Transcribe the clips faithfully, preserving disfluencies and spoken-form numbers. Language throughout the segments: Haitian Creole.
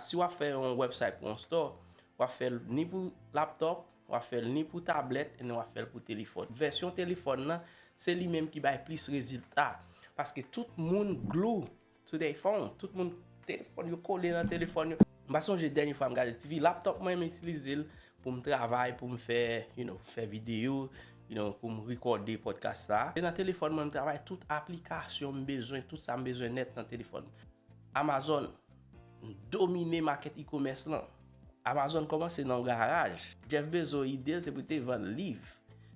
Si w ap fè yon website pou yon store, w ap fè l ni pou laptop, w ap fè l ni pou tablèt, e w ap fè l pou telefòn. Vèsyon telefòn nan, se li menm ki bay plis rezilta. Paske tout moun glue to their phone. Tout moun telefòn yo kole nan telefòn yo. M pa sonje dènye fwa m gade T V, laptop mwen m itilize l pou m travay, pou m fè, you know, fè videyo, you know, pou m rekòde podcast la. Se nan telefòn mwen m travay, tout aplikasyon m bezwen, tout sa m bezwen nèt nan telefòn mwen. Amazon domine makèt e-commerce lan. Amazon kòmanse nan yon garaj. Jeff Bezos ide l se pou te vann liv.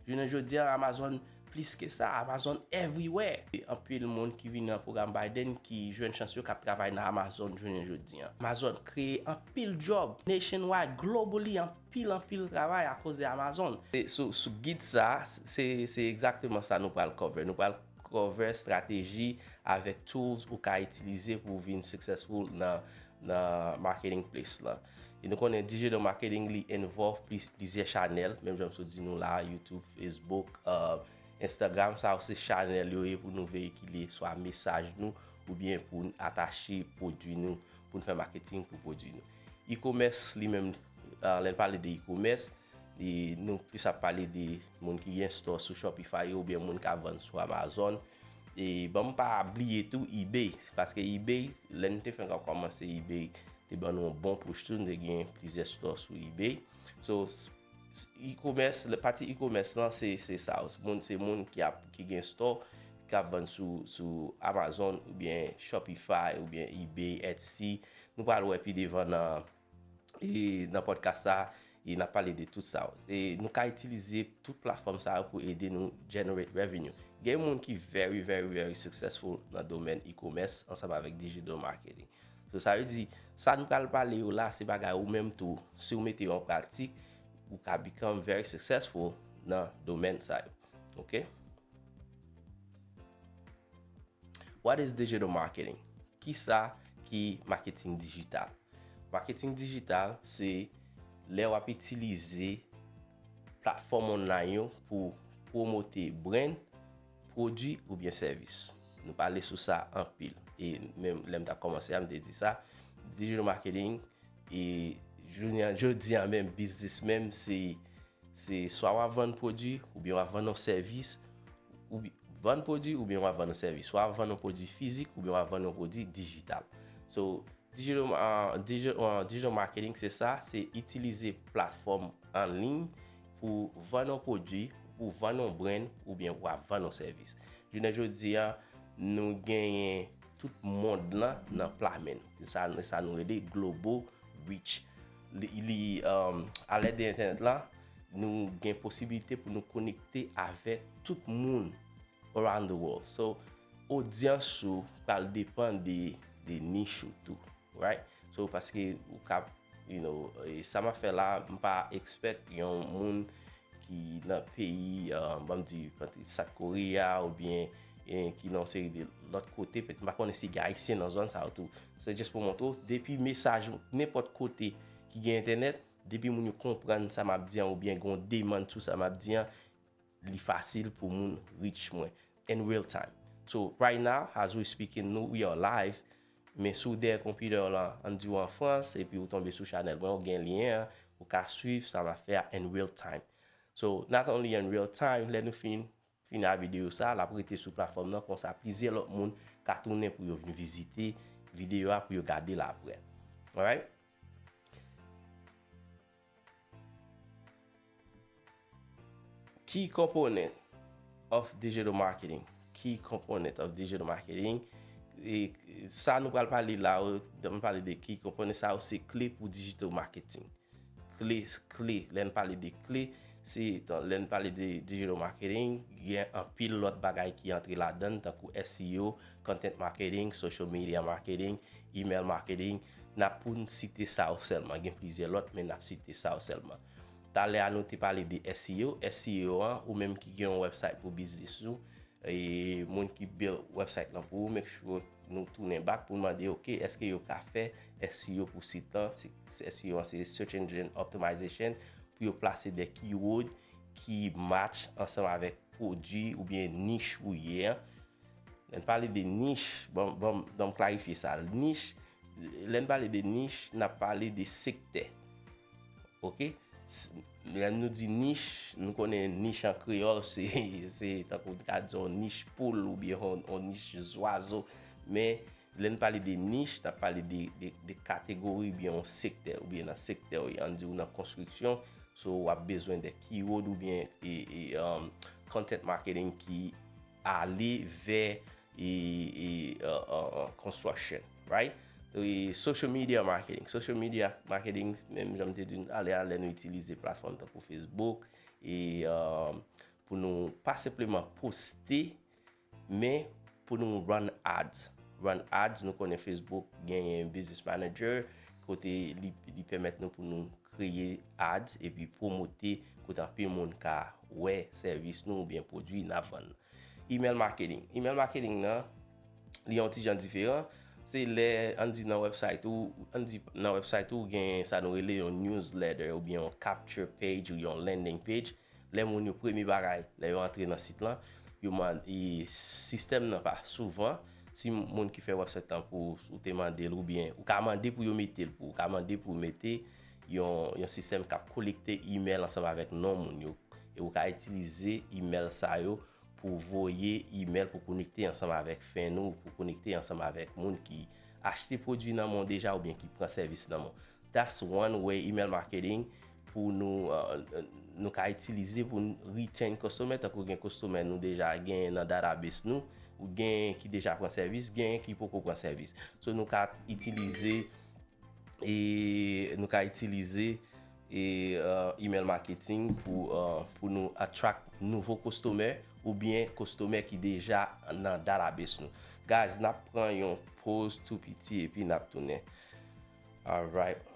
Jounen jodi a, Amazon plis ke sa, Amazon everywhere. E anpil moun ki vin nan pwogram Biden ki jwenn chans yo k ap travay nan Amazon jounen jodi a. Amazon kreye anpil job nationwide, globally, anpil, anpil travay akoz de Amazon. E sou, sou gid sa, se, se egzakteman sa nou pral cover. Nou pral cover strateji avèk tools ou ka itilize pou w vin successful nan, nan marketing place lan. E nou konnen digital marketing li involve plis, plizyè chanèl, menm jan m sot di nou la, YouTube, Facebook, uh, Instagram, sa yo se chanèl yo ye pou nou veyikile swa mesaj nou oubyen pou n atache pwodui nou, pou n fè marketing pou pwodui nou. E-commerce li menm, uh, lè n pale de e-commerce, e nou plis ap pale de moun ki gen store sou Shopify oubyen moun k ap vann sou Amazon. E ban m pa bliye tou eBay, paske eBay, lè n te fenk ap kòmanse eBay, te ban nou yon bon push tou, nou te gen plizyè store sou eBay. So, s-, s-, e-commerce, le pati e-commerce lan, se, se sa. Moun, se moun ki ap, ki gen store, k ap vann sou, sou Amazon, oubyen Shopify, oubyen eBay, Etsy. Nou pral wè pi devan nan, e, nan podcast sa, e n ap pale de tout sa. E nou ka itilize tout platfòm sa yo pou ede nou generate revenue. Gen moun ki very, very, very successful nan domèn e-commerce ansanm avèk digital marketing. So, sa vle di, sa nou pral pale yo la, se bagay ou menm tou, si w mete yo an pratik, ou ka become very successful nan domèn sa yo. Ok? What is digital marketing? Kisa ki marketing digital? Marketing digital se lè w ap itilize platfòm online yo pou pwomote brand, pwodui oubyen sèvis. Nou pale sou sa anpil. E menm lè m t ap kòmanse a, m te di sa. Digital marketing, e jounen an, jodi a menm, biznis menm, se, se swa w ap vann pwodui, oubyen w ap vann yon sèvis, oubyen vann pwodui, oubyen w ap vann yon sèvis. Swa w ap vann yon pwodui fizik, oubyen w ap vann yon pwodui dijital. So, digital, uh, digital, uh, digital marketing, se sa, se itilize platfòm an liy pou vann yon pwodui, pou vann yon brand, oubyen pou ap vann yon sèvis. Jounen jodi a, nou genyen tout mond lan nan pla men nou. Se sa, sa nou rele global reach. Li, li, um, alèd de entènèt la, nou gen posibilite pou nou konekte avèk tout moun around the world. So, odyans ou pral depann de, de nich ou tou, right? So, paske ou ka, you know, e sa m ap fè la, m pa expect yon moun ki nan peyi, uh, ban m di, South Korea oubyen, e, ki nan yon seri de lòt kote, petèt m pa konnen si gen Ayisyen nan zòn sa yo tou. Se just pou montre w, depi mesaj ou nenpòt kote ki gen entènèt, depi moun yo konprann sa m ap di an oubyen gen yon demann sou sa m ap di an, li fasil pou moun reach mwen in real time. So, right now, as we speaking, nou, we are live. Men si w dèyè konpitè w lan, ann di w an Frans, epi w tonbe sou chanèl mwen, ou gen lyen an, ou ka swiv sa m ap fè a in real time. So, not only in real time, lè nou fin, fin a videyo sa, l ap rete sou platfòm nan, konsa plizyè lòt moun ka tounen pou yo vin vizite videyo a, pou yo gade l apre. Alright? Key component of digital marketing. Key component of digital marketing. E sa nou pral pale la, lè m pale de key component, sa yo se kle pou digital marketing. Kle, kle, lè n pale de kle, se, lè n pale de digital marketing, gen anpil lòt bagay ki antre ladan l, tankou S E O, content marketing, social media marketing, email marketing. N ap pou n site sa yo sèlman. Gen plizyè lòt, men n ap site sa yo sèlman. Talè a, nou te pale de S E O. S E O an, ou menm ki gen yon website pou biznis ou, e moun ki build website lan pou ou, make sure nou tounen back pou n mande, ok, èske yo ka fè S E O pou sit lan? Se, se S E O an, se Search Engine Optimization, pou yo plase de keyword ki match ansanm avèk pwodui oubyen nich ou ye an. Lè n pale de nich, bon, bon, bon, m klarifye sa. Nich, lè n pale de nich, n ap pale de sektè. Oke? S- Lè nou di nich, nou konnen nich an kreyòl, se, se tankou n ka di yon nich poul oubyen yon, yon nich zwazo. Men, lè n pale de nich, n ap pale de, de, de kategori oubyen yon sektè, oubyen nan sektè w ye, ann di w nan konstriksyon, so w ap bezwen de keyword oubyen e, e, um, content marketing ki ale vè e, e, uh, uh, uh, construction, right? E social media marketing. Social media marketing, menm jan m te di n talè a, lè nou itilize platfòm tankou Facebook, e, uh, pou nou pa senpleman poste, men pou nou run ads. Run ads, nou konnen Facebook genyen Business Manager, kote li, li pèmèt nou pou nou kreye ads epi pwomote kote anpil moun ka wè sèvis nou oubyen pwodui n ap vann. Email marketing. Email marketing nan, li yon ti jan diferan. Se lè, ann di nan website ou, ann di nan website ou, gen sa nou rele yon newsletter oubyen yon capture page ou yon landing page. Lè moun yo premye bagay, lè yo antre nan sit lan, yo mande, sistèm nan pa souvan, si moun ki fè website lan pou ou, ou te mande l oubyen ou ka mande pou yo mete l pou ou, ou ka mande pou yo mete yon, yon sistèm k ap kolekte email ansanm avèk non moun yo. E ou ka itilize email sa yo pou voye email pou konekte ansanm avèk fan ou, pou konekte ansanm avèk moun ki achte pwodui nan men w deja oubyen ki pran sèvis nan men w. That's one way email marketing pou nou, uh, nou ka itilize pou n retain customer, tankou gen customer nou deja gen nan database nou, ou gen ki deja pran sèvis, gen ki poko pran sèvis. So nou ka itilize e nou ka itilize e, uh, email marketing pou, uh, pou nou attract nouvo customer oubyen customer ki deja nan database nou. Guys, n ap pran yon pause tou piti epi n ap tounen. Alright.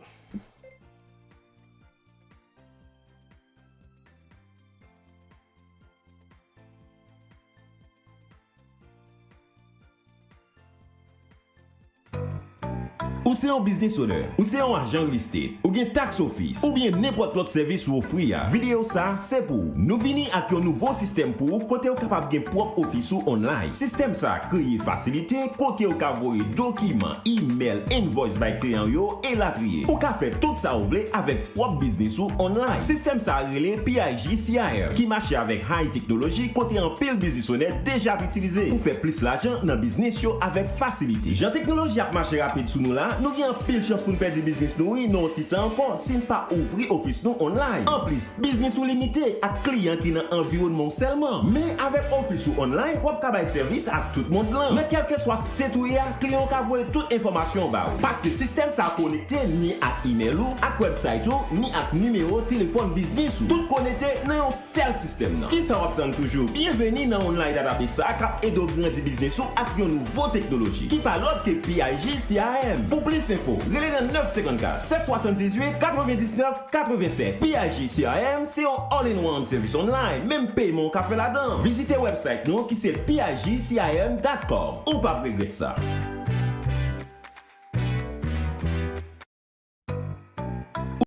Ou se yon business owner, ou se yon ajan real estate, ou gen tax office, oubyen nenpòt lòt sèvis ou ofri a, videyo sa a se pou ou. Nou vini ak yon nouvo sistèm pou ou kote ou kapab gen pwòp ofis ou online. Sistèm sa a kreye fasilite kote ou ka voye dokiman, email, invoice bay kliyan yo, elatriye. Ou ka fè tout sa ou vle avèk pwòp biznis ou online. Sistèm sa a rele P I G C R M, ki mache avèk high technology kote anpil biznis onè deja ap itilize pou fè plis lajan nan biznis yo avèk fasilite. Jan teknoloji ap mache rapid sou nou la, nou gen anpil chans pou n pèdi biznis nou wi nan yon ti tan ankò si n pa ouvri ofis nou online. Anplis, biznis ou limite ak kliyan ki nan anviwònman w sèlman. Men avèk ofis ou online, w ap ka bay sèvis ak tout mond lan. Nan kèlkeswa state ou ye a, kliyan w ka voye tout enfòmasyon w ba ou. Paske sistèm sa a konekte ni ak email ou, ak website ou, ni ak nimewo telefòn biznis ou. Tout konekte nan yon sèl sistèm nan. Kisa w ap tann toujou? Byenveni nan online database sa a k ap ede w grandi biznis ou ak yon nouvo teknoloji ki pa lòt ke P I G C R M. Pou plis enfo, rele nan nèf senkannkat, sèt swasanndizuit, katrevendiznèf, katrevennsèt. P I G C R M se yon all-in-one sèvis online, menm pèman w ka fè ladan. Vizite website nou ki se P I G C R M dot com. Ou p ap regrèt sa.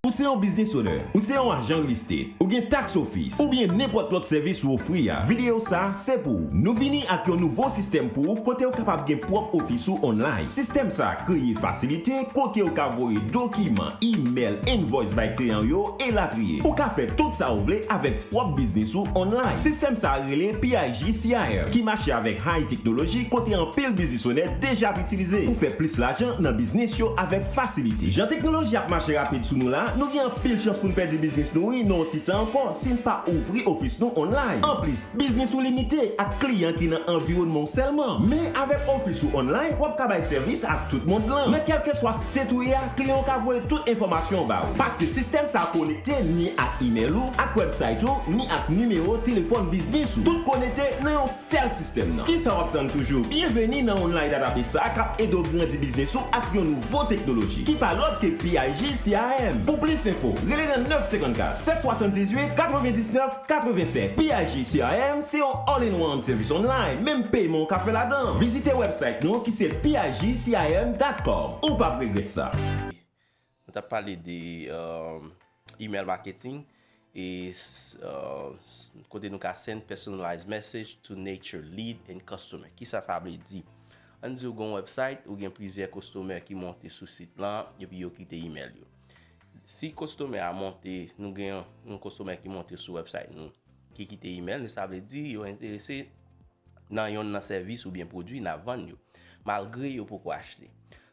Ou se yon business owner, ou se yon ajan real estate, ou gen tax office, oubyen nenpòt lòt sèvis ou ofri a, videyo sa a se pou ou. Nou vini ak yon nouvo sistèm pou ou kote ou kapab gen pwòp ofis ou online. Sistèm sa a kreye fasilite kote ou ka voye dokiman, email, invoice bay kliyan yo, elatriye. Ou ka fè tout sa ou vle avèk pwòp biznis ou online. Sistèm sa a rele P I G C R M, ki mache avèk high technology kote anpil biznis onè deja ap itilize pou fè plis lajan nan biznis yo avèk fasilite. Jan teknoloji ap mache rapid sou nou la, nou gen anpil chans pou n pèdi biznis nou wi nan yon ti tan ankò si n pa ouvri ofis nou online. Anplis, biznis ou limite ak kliyan ki nan anviwònman w sèlman. Men avèk ofis ou online, w ap ka bay sèvis ak tout mond lan. Nan kèlkeswa state ou ye a, kliyan w ka voye tout enfòmasyon w ba ou. Paske sistèm sa a konekte ni ak email ou, ak website ou, ni ak nimewo telefòn biznis ou. Tout konekte nan yon sèl sistèm nan. Kisa w ap tann toujou? Byenveni nan online database sa a k ap ede w grandi biznis ou ak yon nouvo teknoloji ki pa lòt ke P I G C R M. Pou plis enfo, rele nan nèf senkannkat, sèt swasanndizuit, katrevendiznèf, katrevennsèt. P I G C R M se yon all-in-one sèvis online, menm pèman w ka fè ladan. Vizite website nou ki se P I G C R M dot com. Ou p ap regrèt sa. Nou t ap pale de, um, email marketing e s- uh, s- kote nou ka send personalized message to nurture lead and customer. Kisa sa vle di? ann di w gen yon website, ou gen plizyè customer ki monte sou sit lan, epi yo kite email yo. Si customer a monte, nou gen yon, yon customer ki monte sou website nou, ki kite email nou, sa vle di yo enterese nan yonn nan sèvis oubyen pwodui n ap vann yo, malgre yo poko achte.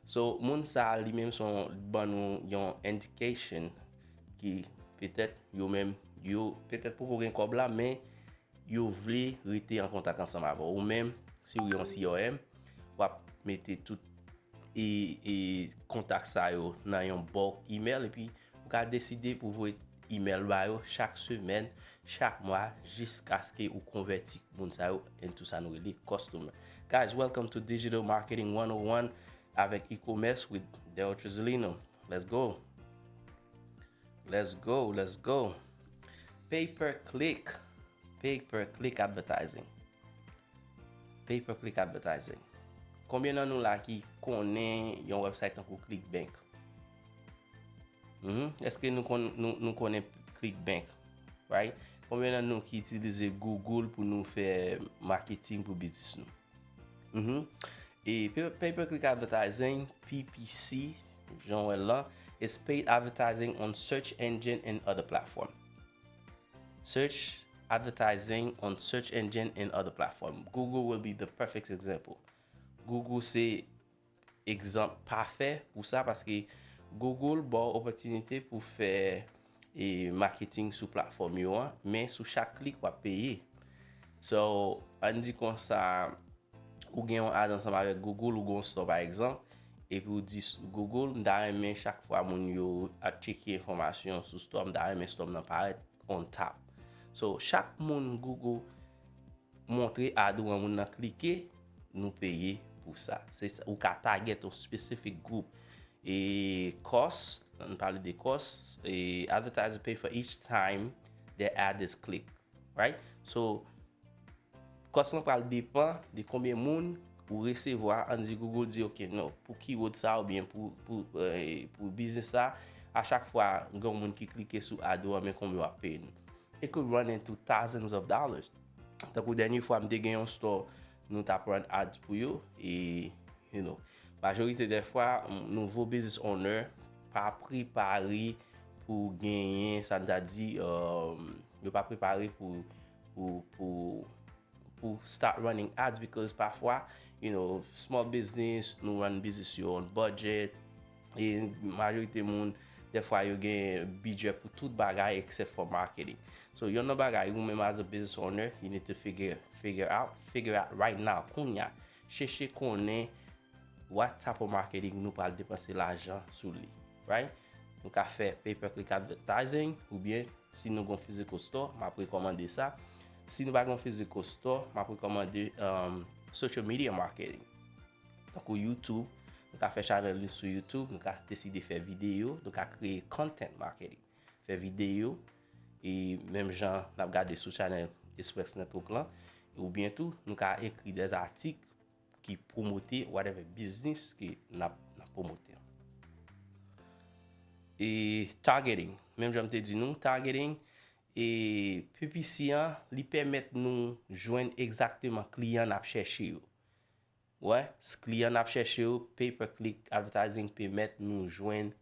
So, moun sa a li menm se yon, ban nou yon indication ki petèt yo menm, yo petèt poko gen kòb la, men yo vle rete an kontak ansanm avè w. Ou menm, si w yon C R M, w ap mete tout e, e kontak sa yo nan yon bulk email, epi ou ka deside pou voye email ba yo chak semèn, chak mwa, jiskaske ou konvèti moun sa yo into sa nou rele customer. Guys, welcome to Digital Marketing one oh one avèk e-commerce with Daryl Trezolino. Let's go. Let's go, let's go. Pay per click. Pay per click advertising. Pay per click advertising. Konbyen nan nou la ki konnen yon website tankou ClickBank? Mhm. Èske nou, kon, nou, nou konnen ClickBank? Right? Konbyen nan nou ki itilize Google pou nou fè marketing pou biznis nou? Mhm. E pay, pay per click advertising, P P C, jan w wè l lan, is paid advertising on search engine and other platform. Search advertising on search engine and other platform. Google will be the perfect example. Google se egzanp pafè pou sa, paske Google ba w opòtinite pou fè e marketing sou platfòm yo an, men sou chak klik w ap peye. So, ann di konsa, ou gen yon ad ansanm avèk Google, ou gen yon store pa egzanp, epi ou di s-, Google, m ta renmen chak fwa moun yo ap tcheke enfòmasyon sou store, m ta renmen store m nan parèt on top. So, chak moun Google montre ad ou an, moun nan klike, nou peye pou sa. Se sa, ou ka target yon specific group. E cost, ann pale de cost, e advertiser pay for each time their ad is click, right? So, cost lan pral depan de konbyen moun ou resevwa, ann di Google di, "Ok, non, pou keyword sa oubyen pou, pou, eh, pou biznis sa, a chak fwa gen yon moun ki klike sou ad ou an, men konbyen w ap peye nou." It could run into thousands of dollars. Tankou dènye fwa m te gen yon store, nou t ap run ads pou yo, e, you know, majorite dè fwa, m-, nouvo business owner pa prepare pou genyen, sa n ta di, um, yo pa prepare pou, pou, pou, pou start running ads, because pafwa, you know, small business, nou run business yo on budget, e majorite moun, dèfwa yo gen bidjè pou tout bagay except for marketing. So, yon nan bagay ou menm as a business owner, you need to figure, figure out, figure out right now, kounya. Chèche konnen what type of marketing nou pral depanse lajan sou li, right? Nou ka fè pay per click advertising, oubyen si nou gon physical store, m ap rekòmande sa. Si nou pa gon physical store, m ap rekòmande, um, social media marketing. Tankou YouTube, nou ka fè channel nou sou YouTube, nou ka deside fè videyo, nou ka kreye content marketing. Fè videyo, e menm jan n ap gade sou channel Express Network lan, oubyen tou, nou ka ekri dè atik ki pwomote whatever business ke n ap, n ap pwomote. E targeting, menm jan m te di nou, targeting, e P P C an, li pèmèt nou jwenn egzakteman kliyan n ap chèche yo. Wè, s-, kliyan n ap chèche yo, pay per click advertising pèmèt nou jwenn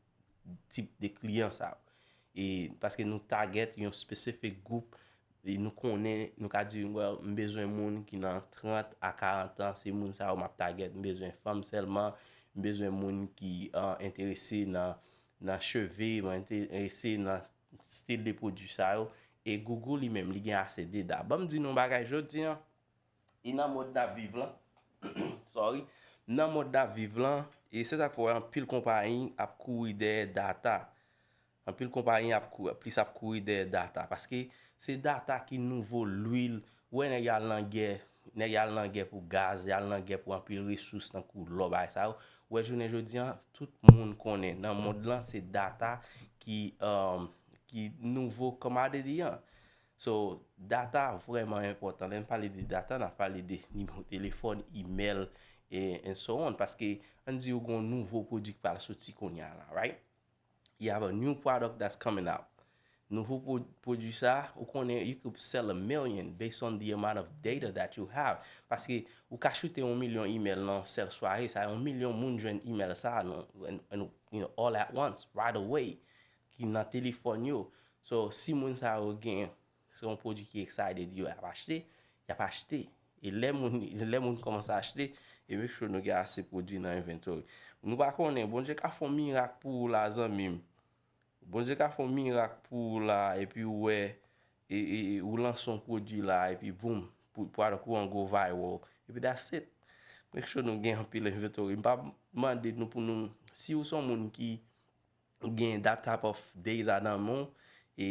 tip de kliyan sa yo. E paske nou target yon specific group, e nou konnen, nou ka di, "Well, m bezwen moun ki nan trant a karant an, se moun sa yo m ap target, m bezwen fanm sèlman, m bezwen moun ki, uh, enterese nan, nan cheve, mwen enterese nan stil de pwodui sa yo." E Google li menm, li gen ase de data. Ban m di nou yon bagay jodi an, e nan mond n ap viv lan, sorry, nan mond n ap viv lan, e se sa k fè w wè anpil konpayi ap kouri dèyè data. Anpil konpayi ap kou-, plis ap kouri dèyè data, paske se data ki nouvo lwil. Ou wè nèg y al nan gè, nèg y al nan gè pou gaz, y al nan gè pou anpil resous tankou lò, bagay sa yo. Ou wè jounen jodi an, tout moun konnen nan mond lan se data ki, um, ki nouvo commodity an. So, data vrèman enpòtan. Lè n pale de data, n ap pale de nimewo telefòn, email, e and so on. Paske, ann di yo gon nouvo pwodui k pral soti kounye a la, right? You have a new product that's coming out. Nouvo pwo- pwodui sa, ou konnen, you could sell a million based on the amount of data that you have. Paske ou ka choute yon milyon email nan sèl sware, sa yon milyon moun jwenn email sa, non, and, and, you know, all at once, right away, ki nan telefòn yo. So, si moun sa yo gen, se yon pwodui ki excited yo, y ap achte, y ap achte. E lè moun, lè moun kòmanse achte, e make sure nou gen ase pwodui nan inventory. Nou pa konnen, Bondye ka fè yon mirak pou ou la, zanmi m. Bondye ka fè yon mirak pou ou la, epi ou wè, e, e, e, ou lanse yon pwodui la, epi boom, pou, product ou an go viral. Epi that's it. Make sure nou gen anpil inventory. M pa mande nou pou nou, si ou se yon moun ki gen that type of data nan men w, e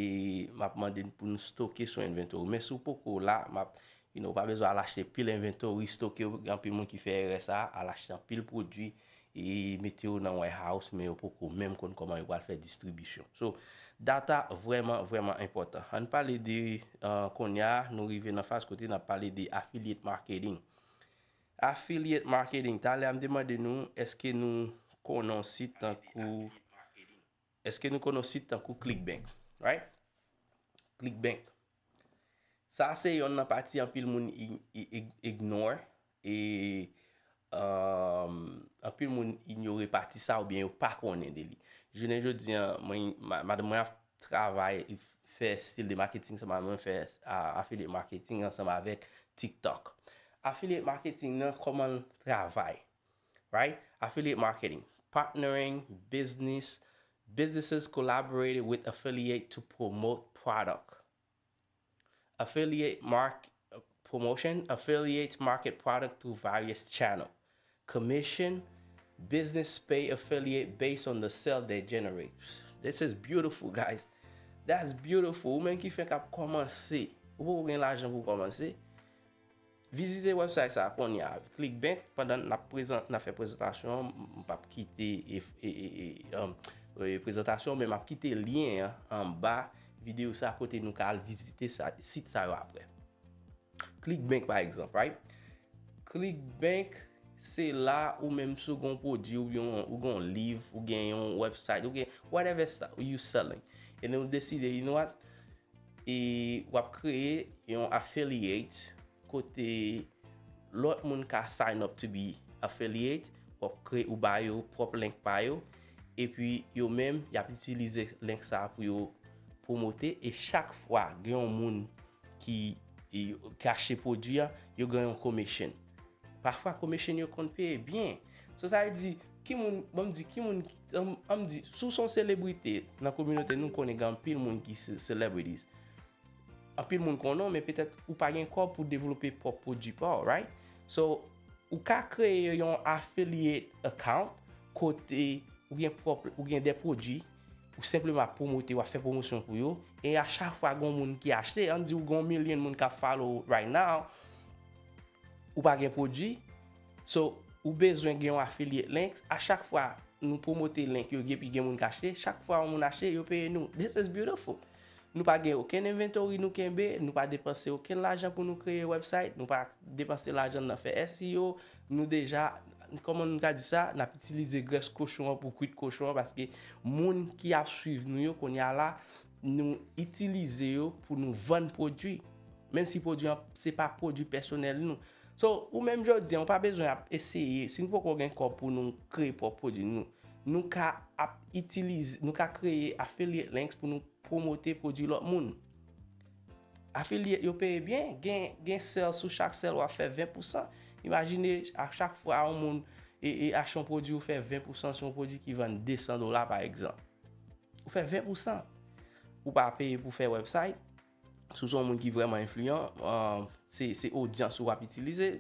m ap mande n pou nou stoke sou inventory. Men si w poko la, m ap, you know, ou pa bezwen al achte pil inventory, stoke yo. Gen anpil moun ki fè erè sa, al achte anpil pwodui, e mete yo nan warehouse, men yo poko menm konn kòman yo pral fè distribisyon. So, data vrèman, vrèman enpòtan. Ann pale de, uh, kounye a, nou rive nan faz kote n ap pale de affiliate marketing. Affiliate marketing, talè a m te mande nou, èske nou konnen yon sit tankou, èske nou konnen yon sit tankou ClickBank, right? ClickBank. Sa se yonn nan pati anpil moun ig- ig- ig- ignore, e um, anpil moun inyore pati sa oubyen yo pa konnen de li. Jounen jodi a, mwen, ma- madanm mwen ap travay, fè stil de marketing ansanm avè mwen, fè a- affiliate marketing ansanm avèk TikTok. Affiliate marketing nan, kòman l travay? Right? Affiliate marketing, partnering business, businesses collaborated with affiliate to promote product. Affiliate mark promotion, affiliates market product through various channel. Commission, business pay affiliate based on the sale they generate. This is beautiful, guys. That's beautiful. Ou menm ki fenk ap kòmanse, ou poko gen lajan pou kòmanse, vizite website sa kounye a. ClickBank, pandan n ap prezan- n ap fè prezantasyon, m p ap kite e, e, e, e, um, e, prezantasyon, men m ap kite lyen an anba videyo sa kote nou ka al vizite sa, sit sa yo apre. ClickBank, pa egzanp, right? ClickBank, se la ou menm si w gen yon pwodui, ou gen yon, ou gen yon liv, ou gen yon website, ou gen whatever sa, you selling. E nou deside, you know what? E w ap kreye yon affiliate kote lòt moun ka sign up to be affiliate, w ap kreye, ou ba yo pwòp link pa yo, epi yo menm, y ap itilize link sa pou yo pwomote, e chak fwa gen yon moun ki, e, ki achte pwodui a, yo gen yon commission. Pafwa commission yo konn peye byen. So sa vle di, ki moun, ban m di, ki moun, an, an m di, si w se yon selebrite nan kominote nou, konnen gen anpil moun ki se celebrities. Anpil moun konnen w, men petèt ou pa gen kòb pou devlope pwòp pwodui pa w, right? So, ou ka kreye yon affiliate account kote ou gen pwòp, ou gen de pwodui, ou senpleman ap pwomote, w ap fè pwomosyon pou yo, e a chak fwa gen yon moun ki achte, ann di ou gen yon milyon moun k ap follow right now, ou pa gen pwodui, so, ou bezwen gen yon affiliate links, a chak fwa nou pwomote link yo, epi gen moun k achte, chak fwa yon moun achte, yo peye nou. This is beautiful. Nou pa gen okenn inventory nou kenbe, nou pa depanse okenn lajan pou nou kreye website, nou pa depanse lajan nan fè S E O, nou deja, kòman nou ka di sa, n ap itilize grès kochon an pou kwit kochon an, paske moun ki ap swiv nou yo kounye a la, nou itilize yo pou nou vann pwodui. Menm si pwodui an se pa pwodui pèsonèl nou. So, ou menm jodi a, ou pa bezwen ap eseye, si nou poko gen kòb pou nou kreye pwòp pwodui nou, nou ka ap itilize, nou ka kreye affiliate links pou nou pwomote pwodui lòt moun. Affiliate yo peye byen, gen, gen sale, sou chak sale w ap fè ven pousan. Imajine a chak fwa yon moun e, e achte yon pwodui, ou fè ven pousan sou yon pwodui ki vann de san dola pa egzanp. Ou fè ven pousan. Ou pa peye pou fè website. Si w se yon moun ki vrèman enfliyan, uh, se, se odyans ou w ap itilize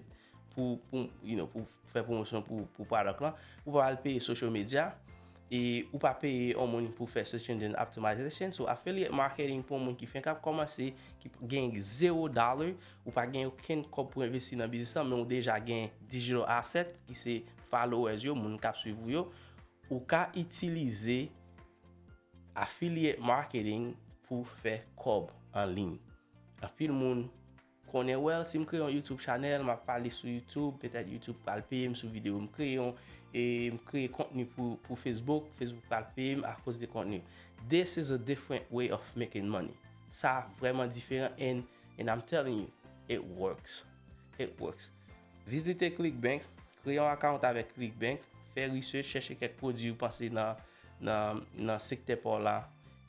pou, pou, you know, pou fè pwomosyon pou, pou product lan. Ou pa al peye social media. E ou pa peye yon moun pou fè search engine optimization. So, affiliate marketing pou yon moun ki fenk ap kòmanse, ki p- gen zewo dollar, ou pa gen okenn kòb pou envesti nan biznis lan, men ou deja gen digital asset, ki se followers yo, moun k ap swiv ou yo, ou ka itilize affiliate marketing pou fè kòb an liy. Anpil moun konnen, well, si m kreye yon YouTube channel, m ap pale sou YouTube, petèt YouTube pral peye m sou videyo m kreye, yon, e m kreye kontni pou, pou Facebook, Facebook pral peye m akoz de kontni. This is a different way of making money. Sa vrèman diferan, and, and I'm telling you, it works. It works. Vizite ClickBank, kreye yon account avèk ClickBank, fè research, chèche kèk pwodui ou panse nan, nan, nan sektè pa w la,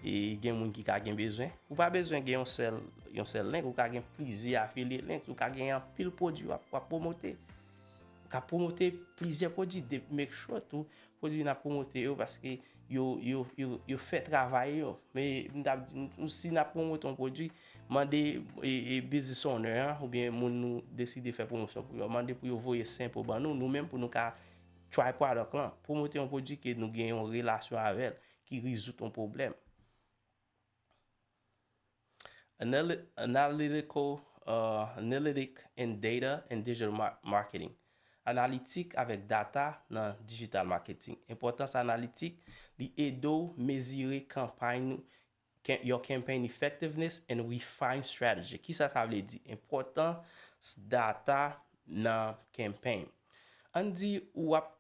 e gen moun ki ka gen bezwen. Ou pa bezwen gen yon sèl, yon sèl link, ou ka gen plizyè affiliate links, ou ka gen anpil pwodui w ap, w ap pwomote. Ou ka pwomote plizyè pwodui, de, make sure tou pwodui n ap pwomote yo, paske yo, yo, yo, yo fè travay yo. Men m t ap di, si n ap pwomote yon pwodui, mande e, e business owner an, oubyen moun nou deside fè pwomosyon pou yo, mande pou yo voye sample ban nou, nou menm pou nou ka try product lan, pwomote yon pwodui ke nou gen yon relasyon avè l, ki rezoud yon pwoblèm. Analy-, analytical, uh, analytic and data and digital mar-, marketing. Analitik avèk data nan digital marketing. Enpòtans analitik, li ede w mezire kanpay nou, can, your campaign effectiveness and refine strategy. Kisa sa vle di? Enpòtans data nan campaign. Ann di ou ap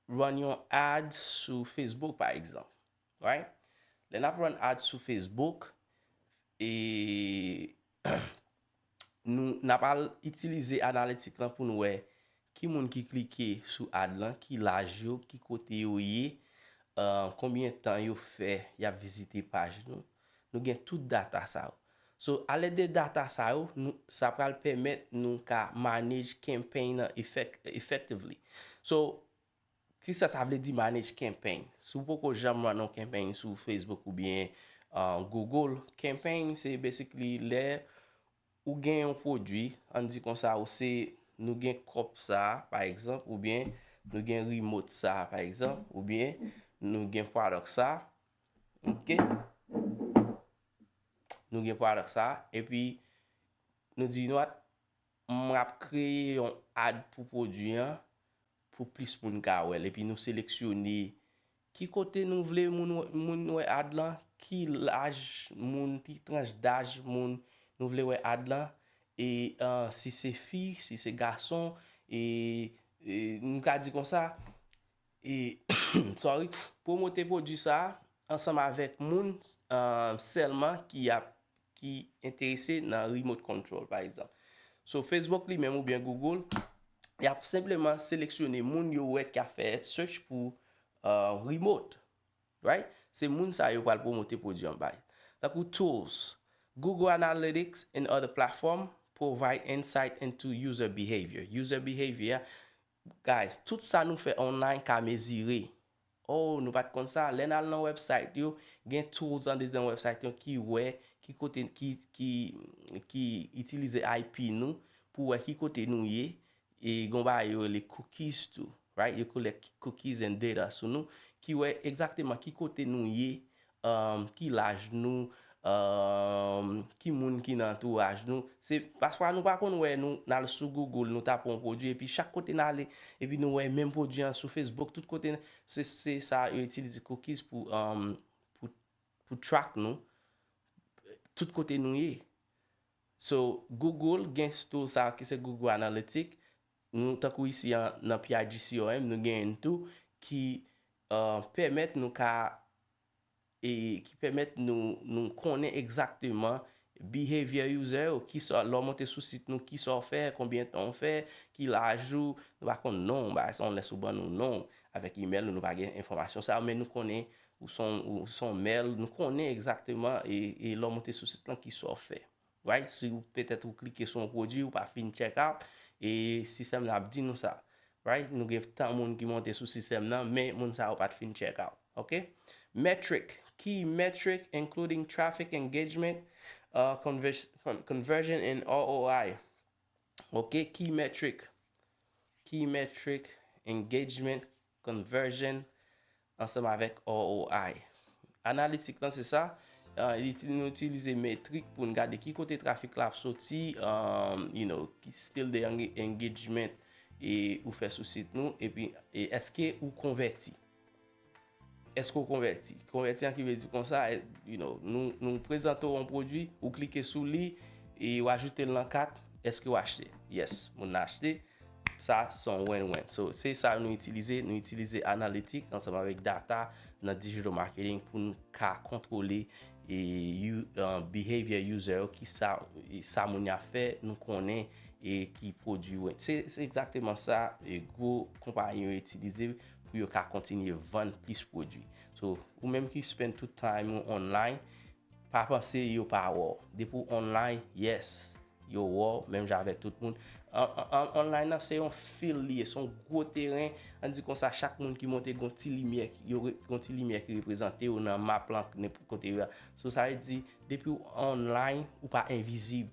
run yon ad sou Facebook, pa egzanp. Right? Lè n ap run ad sou Facebook, e nou, n ap al itilize analitik lan pou nou wè ki moun ki klike sou ad lan, ki laj yo, ki kote yo ye, uh, konbyen tan yo fè y ap vizite paj nou. Nou gen tout data sa yo. So, alèd de data sa yo, nou, sa pral pèmèt nou ka manage campaign nan effect-, effectively. So, kisa sa vle di manage campaign? Si w poko janm run yon campaign sou Facebook oubyen, uh, Google, campaign se basically lè ou gen yon pwodui, ann di konsa, ou se, nou gen kòp sa, pa egzanp, oubyen nou gen remote sa, pa egzanp, oubyen nou gen product sa, ok? Nou gen product sa, epi nou di, you know what? M ap kreye yon ad pou pwodui an, pou plis moun ka wè l. Epi nou seleksyone ki kote nou vle moun, moun wè ad lan, ki laj moun, ki tranch daj moun nou vle wè ad lan, e, uh, si se fi, si se gason, e, e nou ka di konsa, e, sorry, pwomote pwodui sa a ansanm avèk moun, uh, sèlman ki ap, ki enterese nan remote control, pa egzanp. So, Facebook li menm oubyen Google, y ap senpleman seleksyone moun yo wè k ap fè search pou, uh, remote, right? Se moun sa yo pral pwomote pwodui an bay. Tankou tools, Google Analytics and other platform provide insight into user behavior. User behavior, guys, tout sa nou fè online ka mezire. Oh, nou pa t konn sa. Lè n al nan website yo, gen tools andedan website yo ki wè ki kote, ki, ki, ki itilize I P nou pou wè ki kote nou ye. E gon bagay yo rele cookies tou, right? Yo collect cookies and data sou nou, ki wè egzakteman ki kote nou ye, um, ki laj nou, um, ki moun ki nan antouraj nou. Se, pafwa nou pa konn wè, nou, n al sou Google, nou tape yon pwodui, epi chak kote n ale, epi nou wè menm pwodui an sou Facebook, tout kote, se, se sa yo itilize cookies pou, um, pou, pou track nou, tout kote nou ye. So, Google gen tool sa ki se Google Analytics. Nou, tankou isi an, nan P I G C R M, nou gen youn tou ki, uh, pèmèt nou ka, e ki pèmèt nou, nou konnen egzakteman behavior user yo, kisa, lè w monte sou sit nou, kisa w fè, konbyen tan w fè, ki laj ou, nou pa konn non w, bagay sa, unless ou ban nou non w avèk email ou, nou pa gen enfòmasyon sa yo, men nou konnen ou se yon, ou se yon male, nou konnen egzakteman, e, e lè w monte sou sit lan, kisa w fè. Right? Si w, petèt ou klike sou yon pwodui, ou pa fin check out, e sistèm nan ap di nou sa. Right? Nou gen tan moun ki monte sou sistèm nan, men moun sa yo pa t fin check out. Ok? Metric, key metric, including traffic engagement, uh, conver-, con-, conversion and R O I. Ok? Key metric. Key metric, engagement, conversion, ansanm avèk R O I. Analitik lan se sa, uh, li ti-, nou itilize metrik pou n gade ki kote trafik la ap soti, um, you know, ki still de eng-, engagement e ou fè sou sit nou, epi, e èske ou konvèti? Èske ou konvèti? Konvèti an ki vle di konsa, e, you know, nou, nou prezante w yon pwodui, ou klike sou li, e ou ajoute l nan kat, èske ou achte? Yes, moun nan achte. Sa se yon win-win. So, se sa nou itilize. Nou itilize analytics ansanm avèk data nan digital marketing pou nou ka kontwole e you, uh, behavior user yo, ki sa, e sa moun yo ap fè, nou konnen e ki pwodui yo. Se, se egzakteman sa e gwo konpayi yo itilize pou yo ka kontinye vann plis pwodui. So, ou menm ki spend tout time ou online, pa panse yo pa wè w. Depi w online, yes, yo wè w, menm jan avèk tout moun. An, an, an, online nan, se yon field li ye, se yon gwo teren. Ann di konsa, chak moun ki monte, gon ti limyè, yo re-, gon ti limyè ki reprezante yo nan map lan, nenpòt kote yo ye. So, sa vle di, depi w online, ou pa envizib.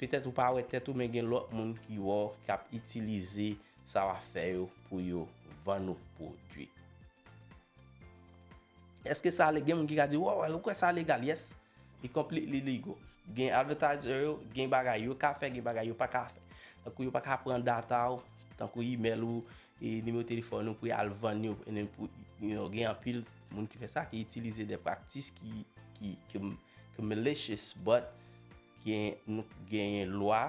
Petèt ou pa wè tèt ou, men gen lòt moun ki wè w, k ap itilize sa w ap fè yo pou yo vann ou pwodui. Èske sa le-, gen moun ki ka di, "Wow, ou kwè sa legal?" Yes, li completely legal. Gen advertiser yo, gen bagay yo ka fè, gen bagay yo pa ka fè. Tankou yo pa ka pran data w, tankou email ou, e nimewo telefòn ou pou y al vann yo, and then pou, you know, gen anpil moun ki fè sa, ki itilize de praktis ki, ki, ki, ki malicious, but gen, nou genyen lwa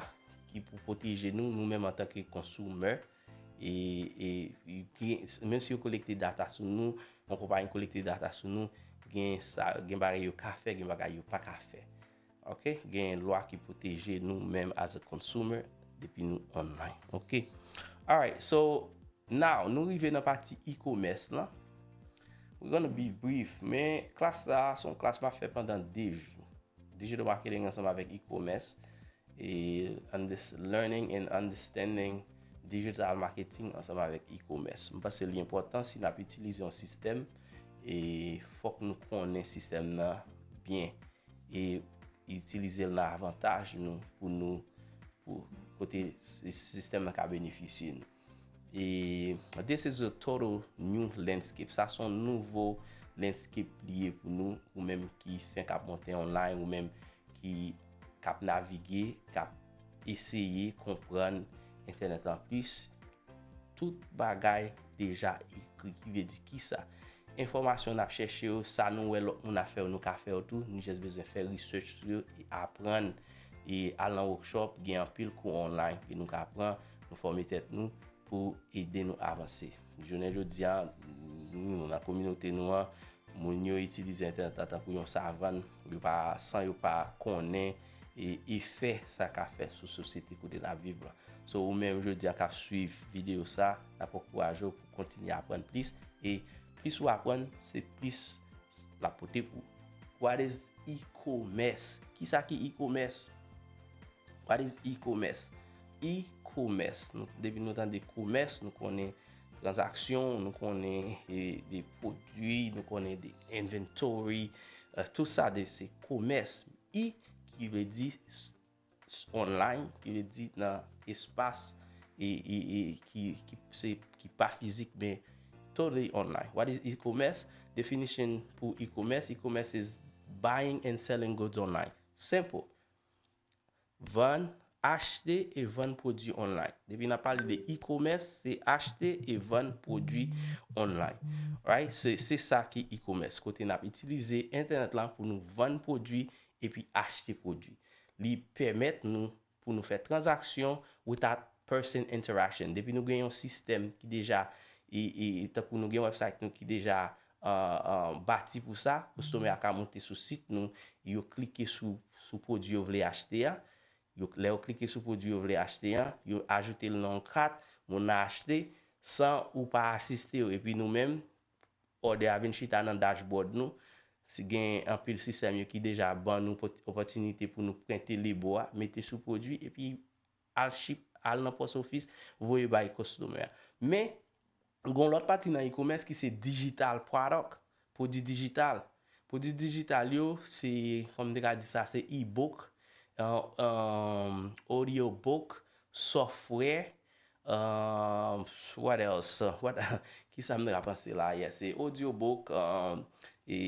ki pou pwoteje nou, nou menm antanke consumer. E, e, e gen, menm si yo kolekte data sou nou, yon konpayi kolekte data sou nou, gen sa, gen bagay yo ka fè, gen bagay yo pa ka fè. Ok? Gen lwa ki pwoteje nou menm as a consumer depi nou online. Ok? Alright, so now, nou rive nan pati e-commerce lan. We're gonna be brief, men klas sa a, se yon klas m ap fè pandan de jou. Digital marketing ansanm avèk e-commerce. E unders-, learning and understanding digital marketing ansanm avèk e-commerce. M panse li enpòtan si n ap itilize yon sistèm, e fòk nou konnen sistèm nan byen e itilize l nan avantaj nou, pou nou, pou kote si-, sistèm nan ka benefisye nou. E this is a total new landscape. Sa se yon nouvo landscape li ye pou nou, ou menm ki fenk ap monte online, ou menm ki, k ap navige, k ap eseye konprann entènèt lan plis. Tout bagay deja ekri, ki vle di kisa? Enfòmasyon n ap chèche yo, sa nou wè lòt moun ap fè yo, nou ka fè yo tou. Nou just bezwen fè research sou yo e aprann e al nan workshop, gen anpil kou online ke nou ka pran, nou fòme tèt nou pou ede nou avanse. Jounen jodi a, nou, nan kominote nou an, moun yo itilize entènèt la tankou yon savann, yo pa, san yo pa konnen e efè sa ka fè sou sosyete kote n ap viv lan. So, ou menm jodi a k ap swiv videyo sa, n ap ankouraje w pou kontinye aprann plis. E plis ou aprann, se plis l ap pote pou ou. What is e-commerce? Kisa ki e-commerce? What is e-commerce? E-commerce, nou, depi nou tande komès, nou konnen tranzaksyon, nou konnen e, de pwodui, nou konnen de inventory, e, tout sa de se komès. E ki vle di s-, s-, online, ki vle di nan espas e, e, e ki, ki, se, ki pa fizik, men totally online. What is e-commerce? Definition pou e-commerce, e-commerce is buying and selling goods online. Simple. Vann, achte e vann pwodui online. Depi n ap pale de e-commerce, se achte e vann pwodui online. Right? Se, se sa ki e-commerce. Kote n ap itilize entènèt lan pou nou vann pwodui epi achte pwodui. Li pèmèt nou pou nou fè tranzaksyon without person interaction. Depi nou gen yon sistèm ki deja, e, e, e tankou nou gen website nou ki deja, e, e, bati pou sa, konstomè a ka monte sou sit nou, yo klike sou, sou pwodui yo vle achte a, yo, lè yo klike sou pwodui yo vle achte a, yo ajoute l nan yon kat, moun nan achte, san ou pa asiste yo. Epi nou menm, òdè a vin chita nan dashboard nou. Si gen anpil sistèm yo ki deja ban nou pot-, opòtinite pou nou prente lebo a, mete sou pwodui, epi al ship, al nan post office, voye bay konstomè a. Men, gen yon lòt pati nan e-commerce ki se digital product, pwodui dijital. Pwodui dijital yo, se, kòm m te ka di sa, se e-book, e, e, audiobook, software, e, what else? What, kisa m te ka panse la? Yeah, se audiobook, e, e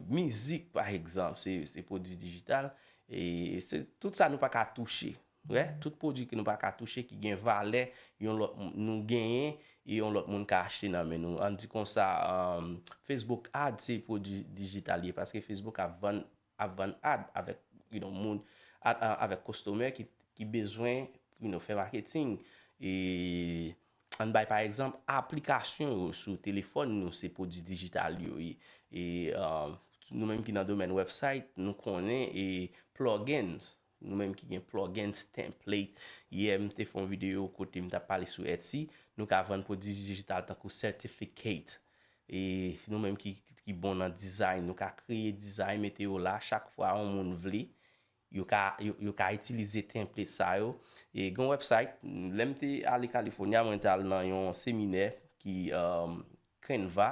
mizik, pa egzanp, se, se pwodui dijital. E se tout sa nou pa ka touche. Wè, tout pwodui ke nou pa ka touche, ki gen valè, yon lòt moun, nou genyen, e yon lòt moun ka achte nan men nou. Ann di konsa, um, Facebook ad se pwodui dijital ye, paske Facebook ap vann, ap vann ad avèk, you know, moun, ad, a, avèk konstomè ki, ki bezwen, you know, fè marketing. E ann bay pa egzanp, aplikasyon yo sou telefòn nou se pwodui dijital yo ye. E uh, nou menm ki nan domèn website, nou konnen e plugins, nou menm ki gen plugins, template. Yè m te fè yon videyo kote m t ap pale sou Etsy, nou ka vann pwodui dijital tankou certificate. E nou menm ki, ki bon nan design, nou ka kreye design, mete yo la, chak fwa yon moun vle, yo ka, yo, yo ka itilize template sa yo. E gen website, lè m te ale California, mwen te al nan yon seminè ki um, Canva,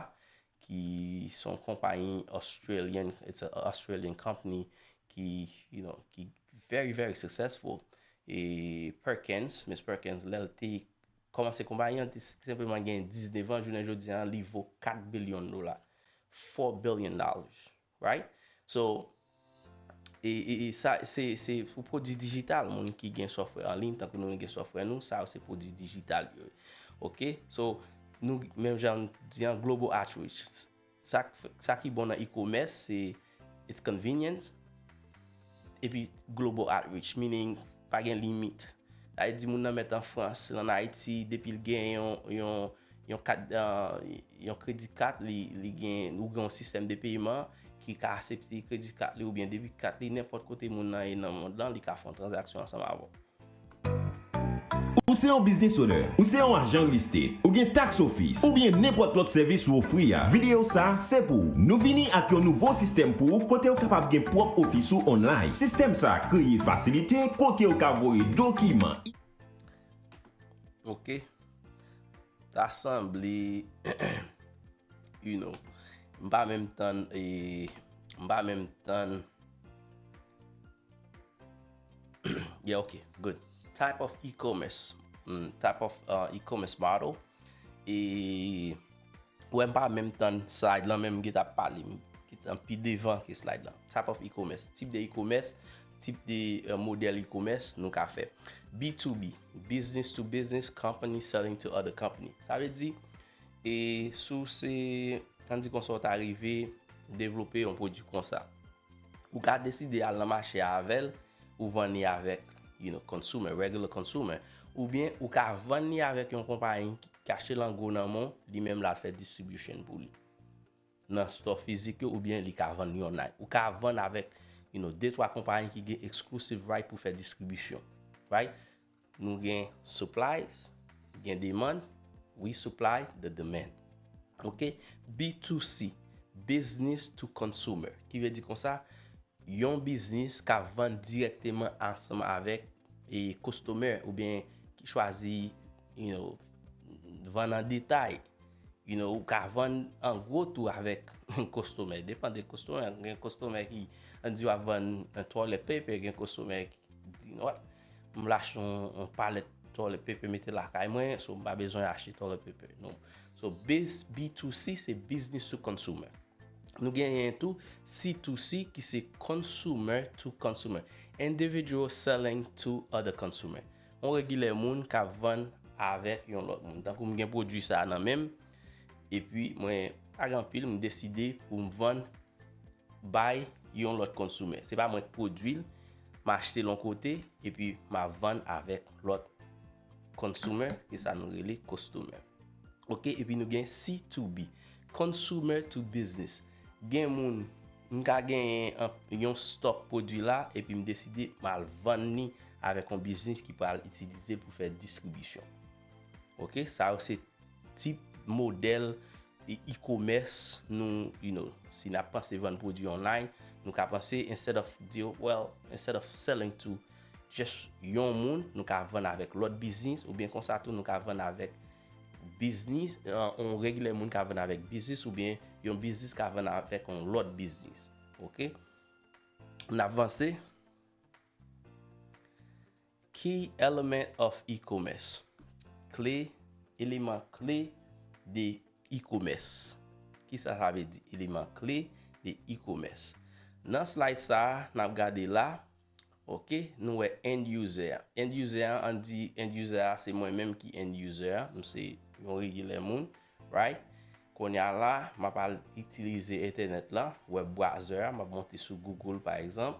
ki se yon konpayi Australian, it's a Australian company ki, you know, ki very, very successful. E Perkins, Miss Perkins, lè l te kòmanse konpayi an, te senpleman gen diznèf an, jounen jodi an, li vo kat bilyon dola. Four billion dollars, right? So, e, e, e sa, se, se pou pwodui dijital, moun ki gen software an liy, tankou nou gen software nou, sa yo se pwodui dijital yo. Ok? So, nou, menm jan m di an, global outreach. Sa, sa ki bon nan e-commerce, se it's convenient, epi global outreach, meaning pa gen limit. Sa vle di moun nan mèt an Frans, ann Ayiti, depi l gen yon, yon, yon kat, uh, yon kredi kat, li, li gen, ou gen yon sistèm de peyiman ki ka aksepte kredi kat li oubyen debit kat li, nenpòt kote moun nan ye nan mond lan, li ka fè yon tranzaksyon ansanm avè w. Ou se yon business owner, ou se yon ajan real estate, ou gen tax office, oubyen nenpòt lòt sèvis ou ofri a, videyo sa a se pou ou. Nou vini ak yon nouvo sistèm pou ou kote w kapab gen pwòp ofis ou online. Sistèm sa a kreye fasilite kote w ka voye dokiman. Ok. Ta sanble, you know, m pa menm tann, e, m pa menm tann. Yeah, ok, good. Type of e-commerce. Mm, type of uh, e-commerce model. E wè m pa menm tann slide lan, men m gentan ap pale. M gentan pi devan ke slide lan. Type of e-commerce. Tip de e-commerce, tip de uh, modèl e-commerce nou ka fè. B to B, business to business, company selling to other company. Sa vle di, e si w se, ann di konsa, w ta rive devlope yon pwodui konsa. Ou ka deside al nan mache a avè l, ou vann li avèk, you know, consumer, regular consumer. Oubyen ou ka vann li avèk yon konpayi ki, ki achte l an gwo nan men w, li menm l al fè distribution pou li. Nan store fizik yo, oubyen li ka vann li online. Ou ka vann avèk, you know, de twa konpayi ki gen exclusive right pou fè distribisyon. Right? Nou gen supplies, gen demand, we supply the demand. Ok? B to C, business to consumer. Ki vle di konsa, yon biznis ka vann dirèkteman ansanm avèk e customer oubyen ki chwazi, you know, vann an detay. You know, ou ka vann an gwo tou avèk customer. Depann de customer. Gen customer ki, ann di w ap vann yon toilet paper, gen customer ki di, you know what, m vle achte yon, yon palèt toilet paper mete lakay mwen, so m pa bezwen achte toilet paper. Non. So, biz, B to C se business to consumer. Nou genyen tou C to C ki se consumer to consumer. Individual selling to other consumer. Yon regilè moun k ap vann avèk yon lòt moun. Tankou m gen pwodui sa a nan men m, epi mwen pa gen anpil, m deside pou m vann bay yon lòt consumer. Se pa mwen k pwodui l, m achte l yon kote, epi m ap vann avèk lòt consumer, e sa nou rele customer. Ok, epi nou gen C to B, consumer to business. Gen moun, m ka genyen yon stock pwodui la, epi m deside m al vann li avèk yon biznis ki pral itilize pou fè distribisyon. Ok, sa yo se tip modèl e-commerce nou, you know, si n ap panse vann pwodui online, nou ka panse, instead of di, well, instead of selling to just yon moun, nou ka vann avèk lòt biznis, oubyen konsa tou nou ka vann avèk biznis, yon regilè moun ka vann avèk biznis, oubyen yon biznis ka vann avèk yon lòt biznis. Ok? N ap vanse. Key element of e-commerce. Kle, eleman kle de e-commerce. Kisa sa vle di, eleman kle de e-commerce? Nan slide sa a, n ap gade la, ok, nou wè end user a. End user a, ann di end user a, se mwen menm ki end user a. M se yon regilè moun, right? Kounye a la, m ap al itilize entènèt la, web browser a, m ap monte sou Google, pa egzanp.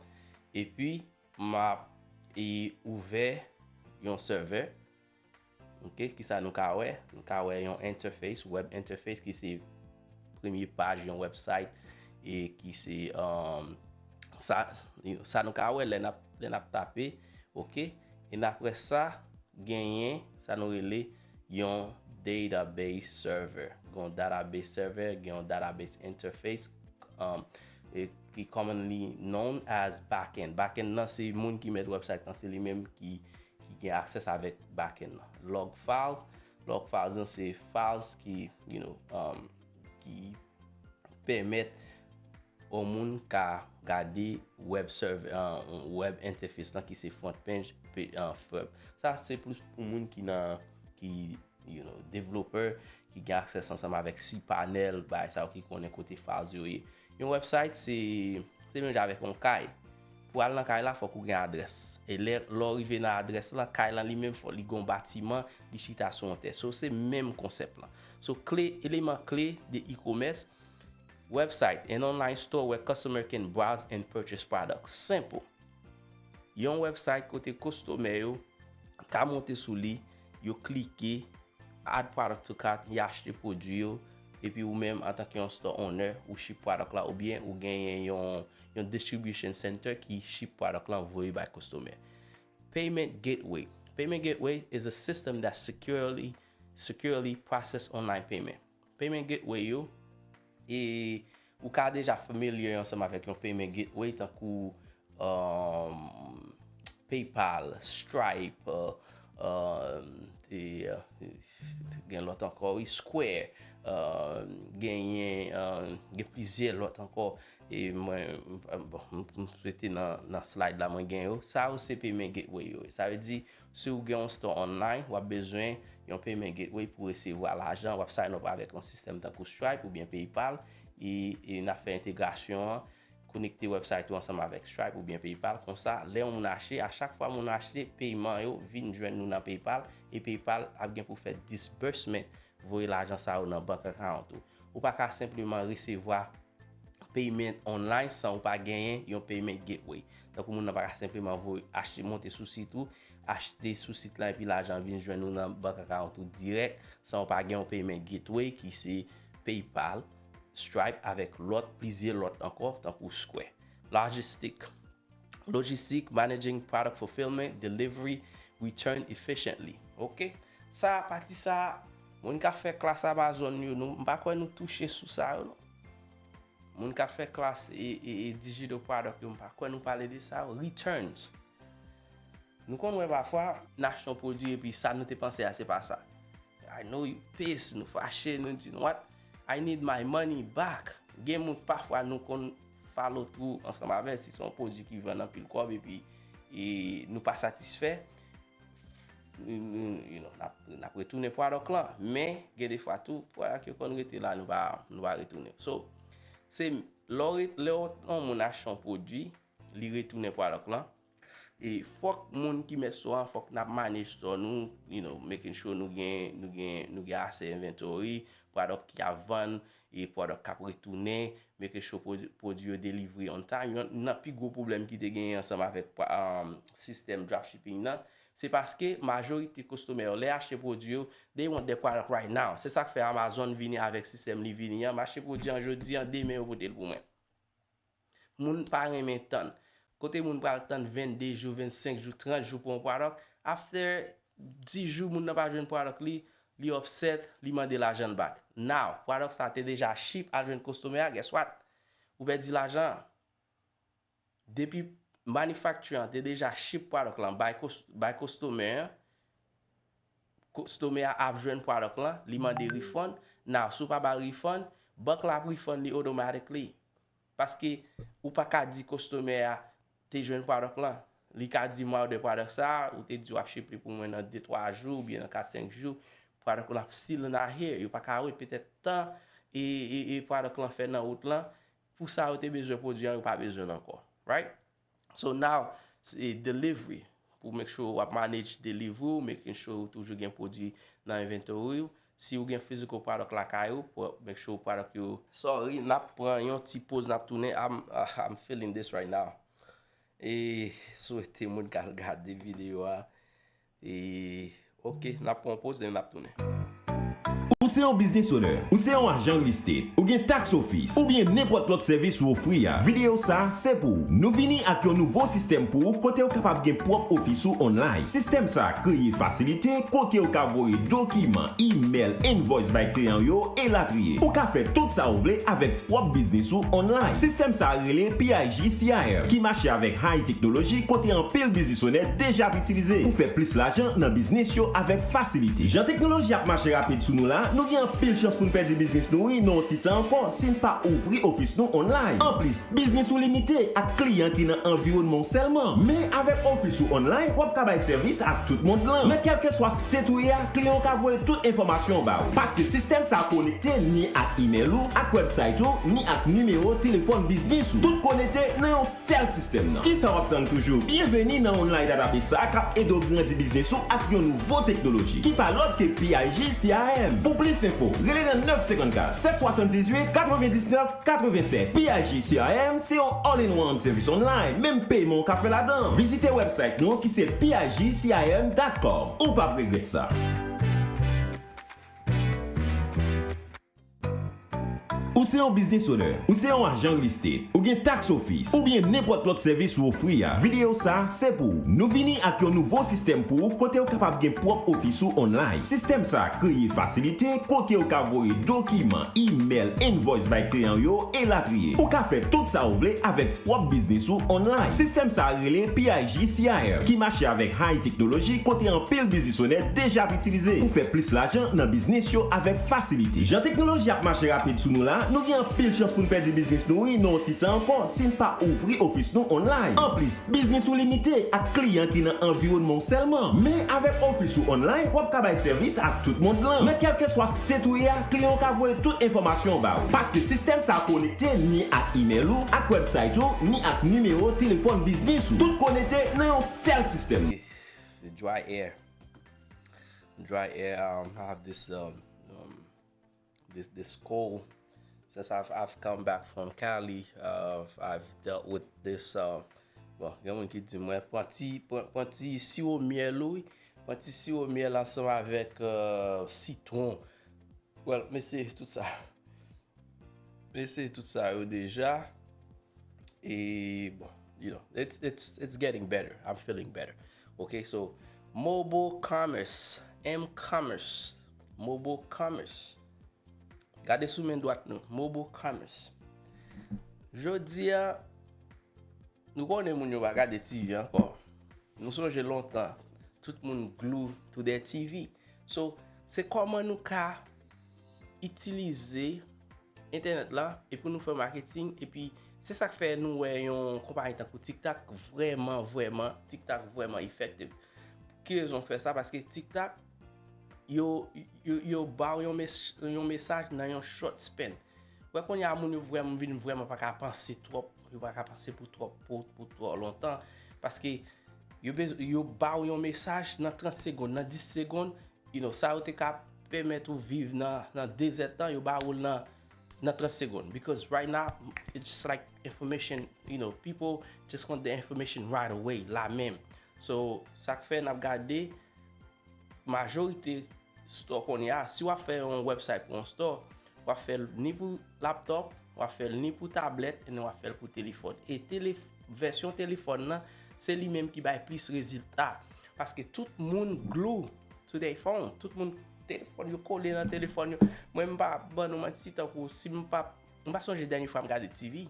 Epi, m ap e ouvè yon server. Ok, kisa nou ka wè? Nou ka wè yon interface, web interface, ki se premye paj yon website, e ki se um, sa, sa nou ka wè lè n ap, lè n ap tape, ok? E apre sa, genyen sa nou rele yon database server. Gen yon database server, gen yon database interface, um, e ki commonly known as backend. Backend nan se moun ki met website lan, se li menm ki, ki gen access avèk backend lan. Log files, log files lan se files ki, you know, um, ki pèmèt yon moun ka gade web server, uh, web interface lan ki se front page, pe- uh, front. Sa se plis pou moun ki nan, ki, you know, developer, ki gen access ansanm avèk cPanel, bagay sa yo ki konnen kote files yo ye. Yon website se, se menm jan avèk yon kay. Pou al nan kay la, fòk ou gen adrès. E lè, lè w rive nan adrès lan, kay lan li menm fòk li gen yon batiman, li chita sou yon tè. So, se menm konsèp lan. So, kle, eleman kle de e-commerce, website, an online store where customer can browse and purchase products. Simple. Yon website kote kostomè yo ka monte sou li, yo klike, add product to cart, y achte pwodui yo, epi ou menm, antanke yon store owner, ou ship product la, oubyen ou genyen yon, yon distribution center ki ship product lan voye bay kostomè. Payment gateway. Payment gateway is a system that securely, securely process online payment. Payment gateway yo, e ou ka deja familiar ansanm avèk yon payment gateway, tankou um, PayPal, Stripe, uh, um, e, uh, gen lòt ankò, wi, Square, uh, genyen, uh, gen plizyè lòt ankò. E mwen, m- bon, m- m swete nan, nan slide la, mwen gen yo. Sa yo se payment gateway yo. Sa vle di, si w gen yon store online, w ap bezwen yon payment gateway pou resevwa lajan. W ap sign up avèk yon sistèm tankou Stripe oubyen PayPal. E, e n ap fè entegrasyon an, konekte website ou ansanm avèk Stripe oubyen PayPal. Konsa, lè yon moun achte, a chak fwa moun achte, peyman yo vin jwenn nou nan PayPal. E PayPal ap gen pou fè disbursement, voye lajan sa yo nan bank account ou. Ou pa ka senpleman resevwa payment online san ou pa genyen yon payment gateway. Tankou moun nan pa ka senpleman voye, achte, monte sou sit ou, achte sou sit lan epi lajan vin jwenn ou nan bank account ou dirèk san ou pa gen yon payment gateway ki se PayPal, Stripe avèk lòt, plizyè lòt ankò, tankou Square. Logistic. Logistic, managing product fulfillment, delivery, return efficiently. Ok? Sa, pati sa, moun k ap fè klas Amazon yo, nou, m pa kwè nou touche sou sa yo, non. Moun k ap fè klas e, e, e digital product yo, m pa kwè nou pale de sa yo. Returns. Nou konn wè pafwa, n achte yon pwodui epi sa nou te panse a, se pa sa. I know you pissed, nou fache, nou di, "You know what? I need my money back." Gen moun pafwa nou konn follow through ansanm avè, si se yon pwodui ki vann anpil kòb epi e nou pa satisfè, nou, nou, you know, n ap, n ap retounen pwadòk lan. Men, gen defwa tou, pwadòk yo konn rete la, nou pa, nou pa retounen. So, se lè w re- lè w- yon moun achte yon pwodui, li retounen pwadòk lan. E fòk moun ki mèt store an, fòk n ap manage store nou, you know, making sure nou gen, nou gen, nou gen ase inventory, pwadòk ki ap vann, e pwadòk k ap retounen, making sure pwodui, pwodui yo deliver on time. Yon nan pi gwo pwoblèm ki te genyen ansanm avèk um, sistèm dropshipping nan, se paske majorite kostomè yo, lè y achte pwodui yo, they want the product right now. Se sa k fè Amazon vini avèk sistèm li vini an. M achte pwodui an jodi an, demen yo pote l pou mwen. Moun pa renmen tann. Kote moun pral tann vennde jou, vennsenk jou, trant jou pou yon pwadòk, after dis jou, moun nan pa jwenn pwadòk li, li upset, li mande lajan l back. Now, pwadòk sa te deja ship al jwenn kostomè a, guess what? Ou pèdi lajan an. Depi manufacturer an te deja ship pwadòk lan bay, kos- bay kostomè an, kostomè a ap jwenn pwadòk lan, li mande refund. Now, si w pa ba l refund, bank la ap refund li automatically. Paske ou pa ka di kostomè a te jwenn pwadòk lan. Li ka di m order pwadòk sa, ou te di w ap ship li pou mwen nan de twa jou oubyen nan kat senk jou. Pwadòk lan still not here. Yo pa ka wait petèt tan e, e, e pwadòk lan fè nan wout lan. Pou sa yo te bezwen pwodui an, yo pa bezwen l ankò. Right? So now, se delivery. Pou make sure w ap manage delivery w, making sure w toujou gen pwodui nan inventory w. Si w gen physical product lakay ou, pou make sure product yo. Sorry, n ap pran yon ti pause, n ap tounen. I'm, uh, I'm feeling this right now. E swete moun k al gade videyo a. E Ok, n ap pran yon poz, n ap tounen. Ou se yon business owner, ou se yon ajan real estate, ou gen tax office, oubyen nenpòt lòt sèvis ou ofri a, videyo sa a se pou ou. Nou vini ak yon nouvo sistèm pou ou kote ou kapab gen pwòp ofis ou online. Sistèm sa a kreye fasilite kote ou ka voye dokiman, imèl, invoice bay kliyan yo, elatriye. Ou ka fè tout sa ou vle avèk pwòp biznis ou online. Sistèm sa a rele P I G C I M, ki mache avèk high teknoloji kote anpil biznis onèt deja ap itilize pou fè plis lajan nan biznis yo avèk fasilite. Jan teknoloji ap mache rapid sou nou la, nou gen anpil chans pou n pèdi biznis nou wi nan yon ti tan ankò si n pa ouvri ofis nou online. Anplis, biznis ou limite ak kliyan ki nan anviwònman w sèlman. Men avèk ofis ou online, w ap ka bay sèvis ak tout mond lan. Nan kèlkeswa state ou ye a, kliyan w ka voye tout enfòmasyon w ba ou. Paske sistèm sa a konekte ni ak imèl ou, ak website ou, ni ak nimewo telefòn biznis ou. Tout konekte nan yon sèl sistèm nan. Kisa w ap tann toujou? Byenveni nan online database sa a k ap ede w grandi biznis ou ak yon nouvo teknoloji ki pa lòt ke P I G C I M. Pou plis enfo, rele nan nèf senkannkat, sèt swasanndizuit, katrevendiznèf, katrevennsèt. P I G C I M se yon all-in-one sèvis online, menm pèman w ka fè ladan. Vizite website nou ki se P I G C I M dot com. Ou p ap regrèt sa. Ou se yon business owner, ou se yon ajan real estate, ou gen tax office, oubyen nenpòt lòt sèvis ou ofri a, videyo sa a se pou ou. Nou vini ak yon nouvo sistèm pou ou kote ou kapab gen pwòp ofis ou online. Sistèm sa a kreye fasilite kote ou ka voye dokiman, imèl, invoice bay kliyan yo, elatriye. Ou ka fè tout sa ou vle avèk pwòp biznis ou online. Sistèm sa a rele P I G C I M, ki mache avèk high teknoloji kote anpil biznis onèt deja ap itilize pou fè plis lajan nan biznis yo avèk fasilite. Jan teknoloji ap mache rapid sou nou la, nou gen anpil chans pou n pèdi biznis nou wi nan yon ti tan ankò si n pa ouvri ofis nou online. Anplis, biznis ou limite ak kliyan ki nan anviwònman w sèlman. Men avèk ofis ou online, w ap ka bay sèvis ak tout mond lan. Nan kèlkeswa state ou ye a, kliyan w ka voye tout enfòmasyon w ba ou. Paske sistèm sa a konekte ni ak imèl ou, ak website ou, ni ak nimewo telefòn biznis ou. Tout konekte nan yon sèl sistèm. Dry air. Dry air. Um, I have this um, um, this this cold. Since I've I've come back from Cali, uh, I've dealt with this. Uh, bon, gen moun ki di mwen pran ti pran, pran ti siwo myèl ou, pran ti siwo myèl ansanm avèk uh, sitwon. Well, m eseye tout sa. M eseye tout sa yo deja. E bon, you know, it's it's it's getting better. I'm feeling better. Okay, so mobile commerce, m-commerce, mobile commerce. Gade sou men dwat nou, mobile commerce. Jodi a, nou konnen moun yo pa gade T V ankò. Nou sonje lontan, tout moun glue to their T V. So, se kòman nou ka itilize entènèt la e pou nou fè marketing, epi se sa k fè nou wè yon konpayi tankou TikTok vrèman, vrèman, TikTok vrèman efektif. Ki rezon k fè sa? Paske TikTok, yo, yo, yo ba w yon, mes, yon mesaj nan yon short span. Wè kounye a moun yo vrèman vin vrèman pa ka panse twòp, yo pa ka panse pou twòp, pou, pou twò lontan. Paske yo, bez- yo ba w yon mesaj nan trant segonn, nan dis segonn, you know, sa yo te ka pèmèt ou viv nan, nan dezètan, yo ba ou l nan, nan trant segonn. Because right now, it's just like information, you know, people just want the information right away, la menm. So, sa k fè n ap gade, majorite store kounye a, si w ap fè yon website pou yon store, w ap fè l ni pou laptop, w ap fè l ni pou tablèt, e w ap fè l pou telefòn. E tele, vèsyon telefòn nan, se li menm ki bay plis rezilta. Paske tout moun glue to their phone. Tout moun telefòn yo kole nan telefòn yo. Mwen m pa ban nou manti tankou si m pa, m pa sonje dènye fwa m gade T V.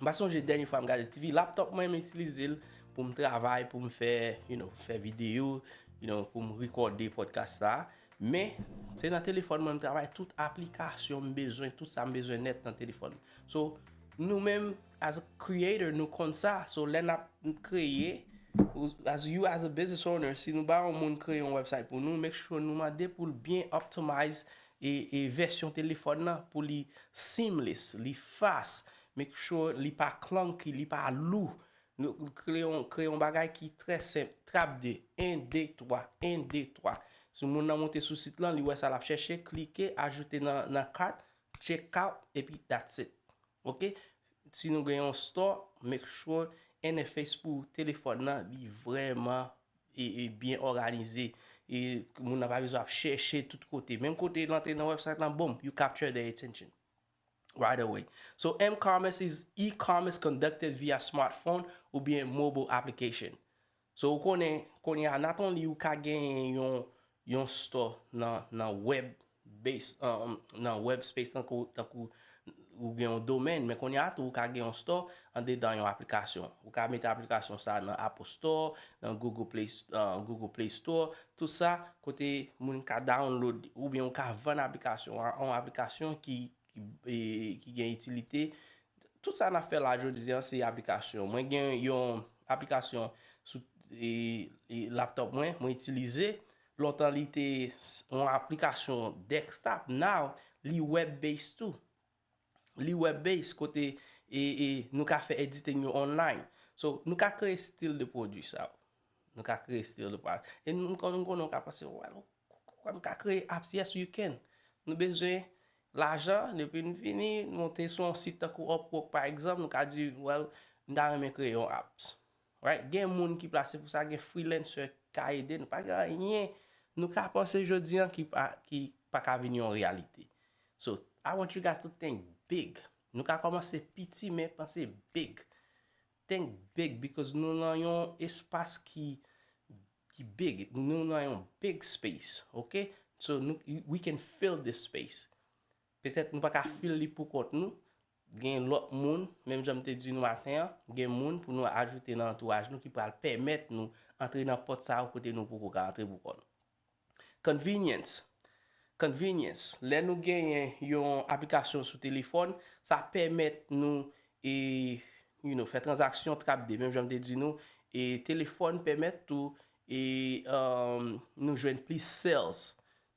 M pa sonje dènye fwa m gade T V. Laptop mwen m itilize l pou m travay, pou m fè, you know, fè videyo, you know, pou m rekòde podcast la. Men, se nan telefòn mwen m travay, tout aplikasyon m bezwen, tout sa m bezwen nèt nan telefòn. So, nou menm, as a creator, nou konn sa. So, lè n ap kreye, as you as a business owner, si nou ba yon moun kreye yon website pou nou, make sure nou mande pou l byen optimize e, e vèsyon telefòn nan pou li seamless, li fast, make sure li pa clunky, li pa lou. Nou kreye yon, kreye yon bagay ki trè senp, trap de, en, de, twa, en, de, twa. Si moun nan monte sou sit lan, li wè sa l ap chèche, klike, ajoute nan, nan cart, check out, epi that's it. Ok? Si nou gen yon store, make sure interface pou telefòn nan, li vrèman e, e byen òganize. E moun nan pa bezwen ap chèche tout kote. Menm kote l antre nan website lan, boom, you capture their attention right away. So, m-commerce is e-commerce conducted via smartphone oubyen mobile application. So, ou konnen, kounye a, not only ou ka genyen yon, yon store nan, nan web base, um, nan web space, tankou, tankou ou gen yon domèn, men kounye a tou, ou ka gen yon store andedan yon aplikasyon. Ou ka mete aplikasyon sa nan Apple Store, nan Google Play, uh, Google Play Store, tout sa, kote moun ka download, oubyen ou ka vann aplikasyon an, yon aplikasyon ki, ki, e, ki gen itilite. Tout sa n ap fè la jodi an, se aplikasyon. Mwen gen yon aplikasyon sou, e, e, laptop mwen, mwen itilize. Lontan li te s-, yon aplikasyon desktop, now li web based tou. Li web based kote e, e, nou ka fè editing yo online. So, nou ka kreye stil de pwodui sa yo. Nou ka kreye stil de pwodui. E nou, nou konnen, nou konnen, nou ka panse, well, kòman m ka kreye apps? Yes, you can. Nou bezwen lajan, depi n vini, n monte sou yon sit tankou Upwork, pa egzanp, nou ka di, well, m ta renmen kreye yon apps. Right? Gen moun ki plase pou sa, gen freelancer k ka ede nou. Pa gen anyen nou ka panse jodi an ki pa, ki pa ka vin yon reyalite. So, I want you guys to think big. Nou ka kòmanse piti, men panse big. Think big, because nou nan yon espas ki, ki big. Nou nan yon big space, ok? So, nou, we can fill this space. Petèt nou pa ka fill li pou kont nou. Gen lòt moun, menm jan m te di nou maten an, gen moun pou nou ajoute nan antouraj nou ki pral pèmèt nou antre nan pòt sa yo kote nou poko ka antre pou kò nou. Convenience. Convenience. Lè nou genyen yon aplikasyon sou telefòn, sa pèmèt nou, e, you know, fè tranzaksyon trap de, menm jan m te di nou, e telefòn pèmèt tou, e, um, nou jwenn plis sales.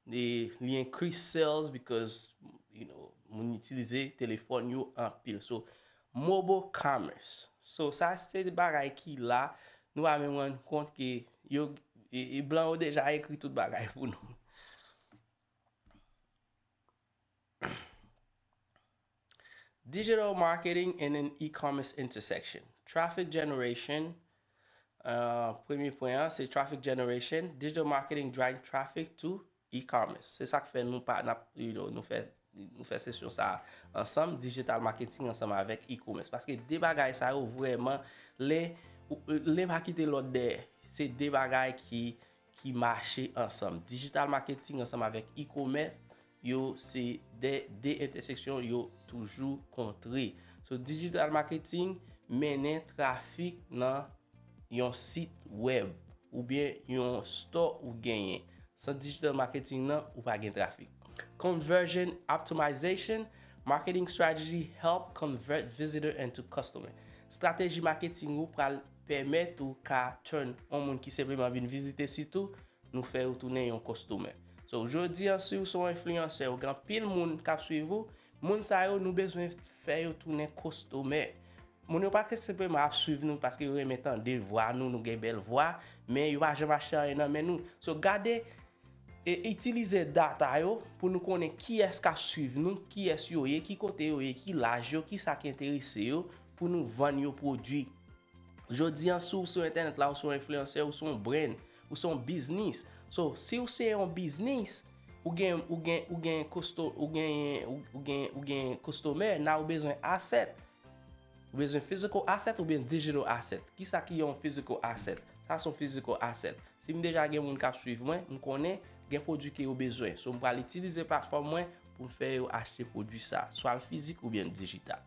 E li increase sales because, you know, moun itilize telefòn yo anpil. So, mobile commerce. So, sa se de bagay ki la, nou pa menm rann kont ke yo, e, e blan yo deja ekri tout bagay pou nou. Digital marketing and an e-commerce intersection. Traffic generation, uh, premye pwen an, se traffic generation. Digital marketing drive traffic to e-commerce. Se sa k fè nou pa, n ap, you know, nou fè, nou fè sesyon sa a ansanm, digital marketing ansanm avèk e-commerce. Paske de bagay sa yo vrèman, len, len pa kite lòt dèyè. Se de bagay ki, ki mache ansanm. Digital marketing ansanm avèk e-commerce, yo se de, de entèseksyon yo toujou kontre. So, digital marketing mennen trafik nan yon sit wèb oubyen yon store ou genyen. San digital marketing nan, ou pa gen trafik. Conversion optimization, marketing strategy help convert visitor into customer. Estrateji maketing ou pral pèmèt ou ka turn yon moun ki senpleman vin vizite sit ou, nou fè yo tounen yon customer. So, jodi an, si w se yon enfliyansè, ou gen anpil moun k ap swiv ou, moun sa yo, nou bezwen fè yo tounen customer. Moun yo pa ke senpleman ap swiv nou paske yo renmen tande vwa nou, nou gen bèl vwa, men yo pa janm achte anyen nan men nou. So, gade e itilize data yo pou nou konnen kiyès k ap swiv nou, kiyès yo ye, ki kote yo ye, ki laj yo, ki sa k enterese yo, pou nou vann yo pwodui. Jodi an, si w sou entènèt la, ou se yon enfliyansè, ou se yon brand, ou se yon biznis. So, si w se yon biznis, ou gen, ou gen, ou gen kosto, ou gen, ou, ou gen, ou gen customer, nan ou bezwen asset. Ou bezwen physical asset oubyen digital asset. Kisa ki yon physical asset? Sa se yon physical asset. Si m deja gen moun k ap swiv mwen, m konnen gen pwodui ke yo bezwen. So, m pral itilize platfòm mwen pou m fè yo achte pwodui sa, swa l fizik oubyen dijital.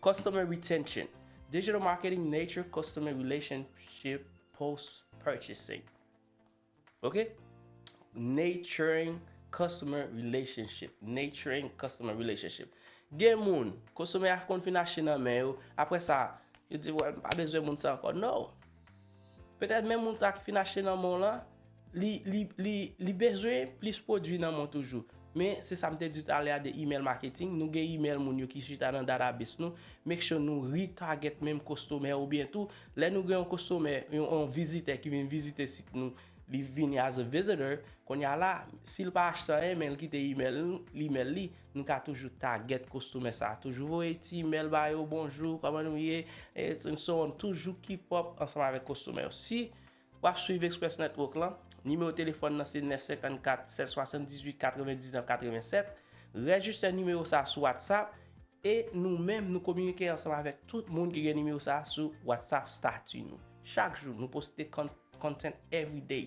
Customer retention. Digital marketing nature customer relationship post purchasing. Ok? Nurturing customer relationship. Nurturing customer relationship. Gen moun, konsomè a konn fin achte nan men yo, apre sa, yo di, well, m pa bezwen moun sa ankò. No. Petèt menm moun sa ki fin achte nan men w lan, li, li, li, li bezwen plis pwodui nan men w toujou. Men, se sa m te di talè a de email marketing. Nou gen email moun yo ki chita nan database nou. Make sure nou retarget menm konsomè oubyen tou, lè nou gen yon konsomè, yon, yon vizitè ki vin vizite sit nou, li vini as a visitor, kounye a la, si l pa achte anyen, men l kite email, email li, nou ka toujou target konsomè sa. Toujou voye ti email ba yo, bonjou, kòman nou ye, e, and so on. Toujou keep up ansanm avèk konsomè yo. Si w ap swiv Express Network lan. Nimewo telefòn nan se nèf senkannkat sèt swasanndizuit katrevendiznèf katrevennsèt. Rejistre nimewo sa sou WhatsApp. E nou menm, nou kominike ansanm avèk tout moun ki gen nimewo sa sou WhatsApp statut nou. Chak jou, nou poste con-, content every day.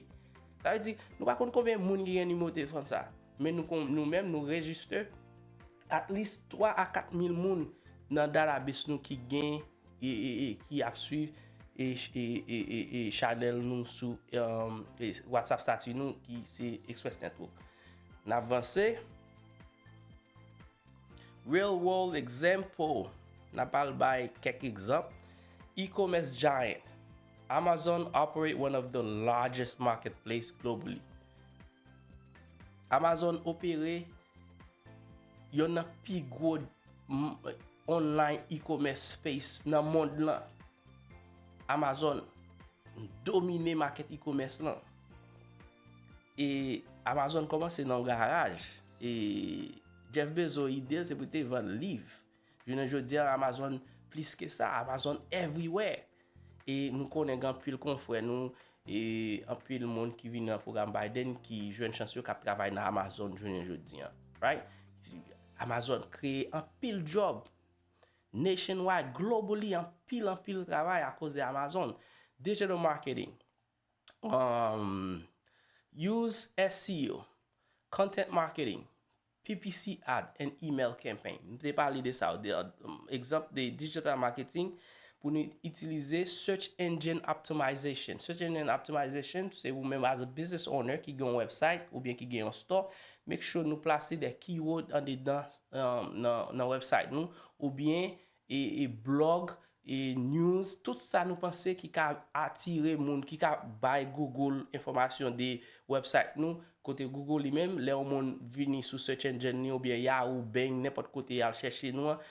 Sa vle di, nou pa konn konbyen moun ki gen nimewo telefòn sa. Men nou kon-, nou menm, nou rejistre at least twa a kat mil moun nan database nou ki gen e, e, e ki ap swiv e, e, e, e, e chanèl nou sou, um, e WhatsApp statut nou ki se Express Network. N ap vanse. Real world example, n ap al bay kèk egzanp. E-commerce giant. Amazon operate one of the largest marketplace globally. Amazon opere yonn nan pi gwo, m, online e-commerce space nan mond lan. Amazon domine market e-commerce lan. E Amazon kòmanse nan yon garaj. E Jeff Bezos ide l se pou te vann liv. Jounen jodi a, Amazon plis ke sa, Amazon everywhere. E nou konnen gen anpil konfrè nou, e anpil moun ki vin nan pwogram Biden ki jwenn chans yo k ap travay nan Amazon jounen jodi a. Right? Si Amazon kreye anpil job. Nationwide, globally, anpil, anpil travay akoz de Amazon. Digital marketing, um, use S E O, content marketing, P P C ad, and email campaign. M te pale de sa, de, um, egzanp de digital marketing pou nou itilize search engine optimization. Search engine optimization, se ou menm as a business owner ki gen yon website oubyen ki gen yon store, make sure nou plase de keyword andedan, um, nan, nan website nou, oubyen e, e blog, e news, tout sa nou panse ki ka atire moun, ki ka bay Google enfòmasyon de website nou, kote Google li menm, lè yon moun vini sou search engine li oubyen Yahoo, Bing, nenpòt kote y al chèche nou an,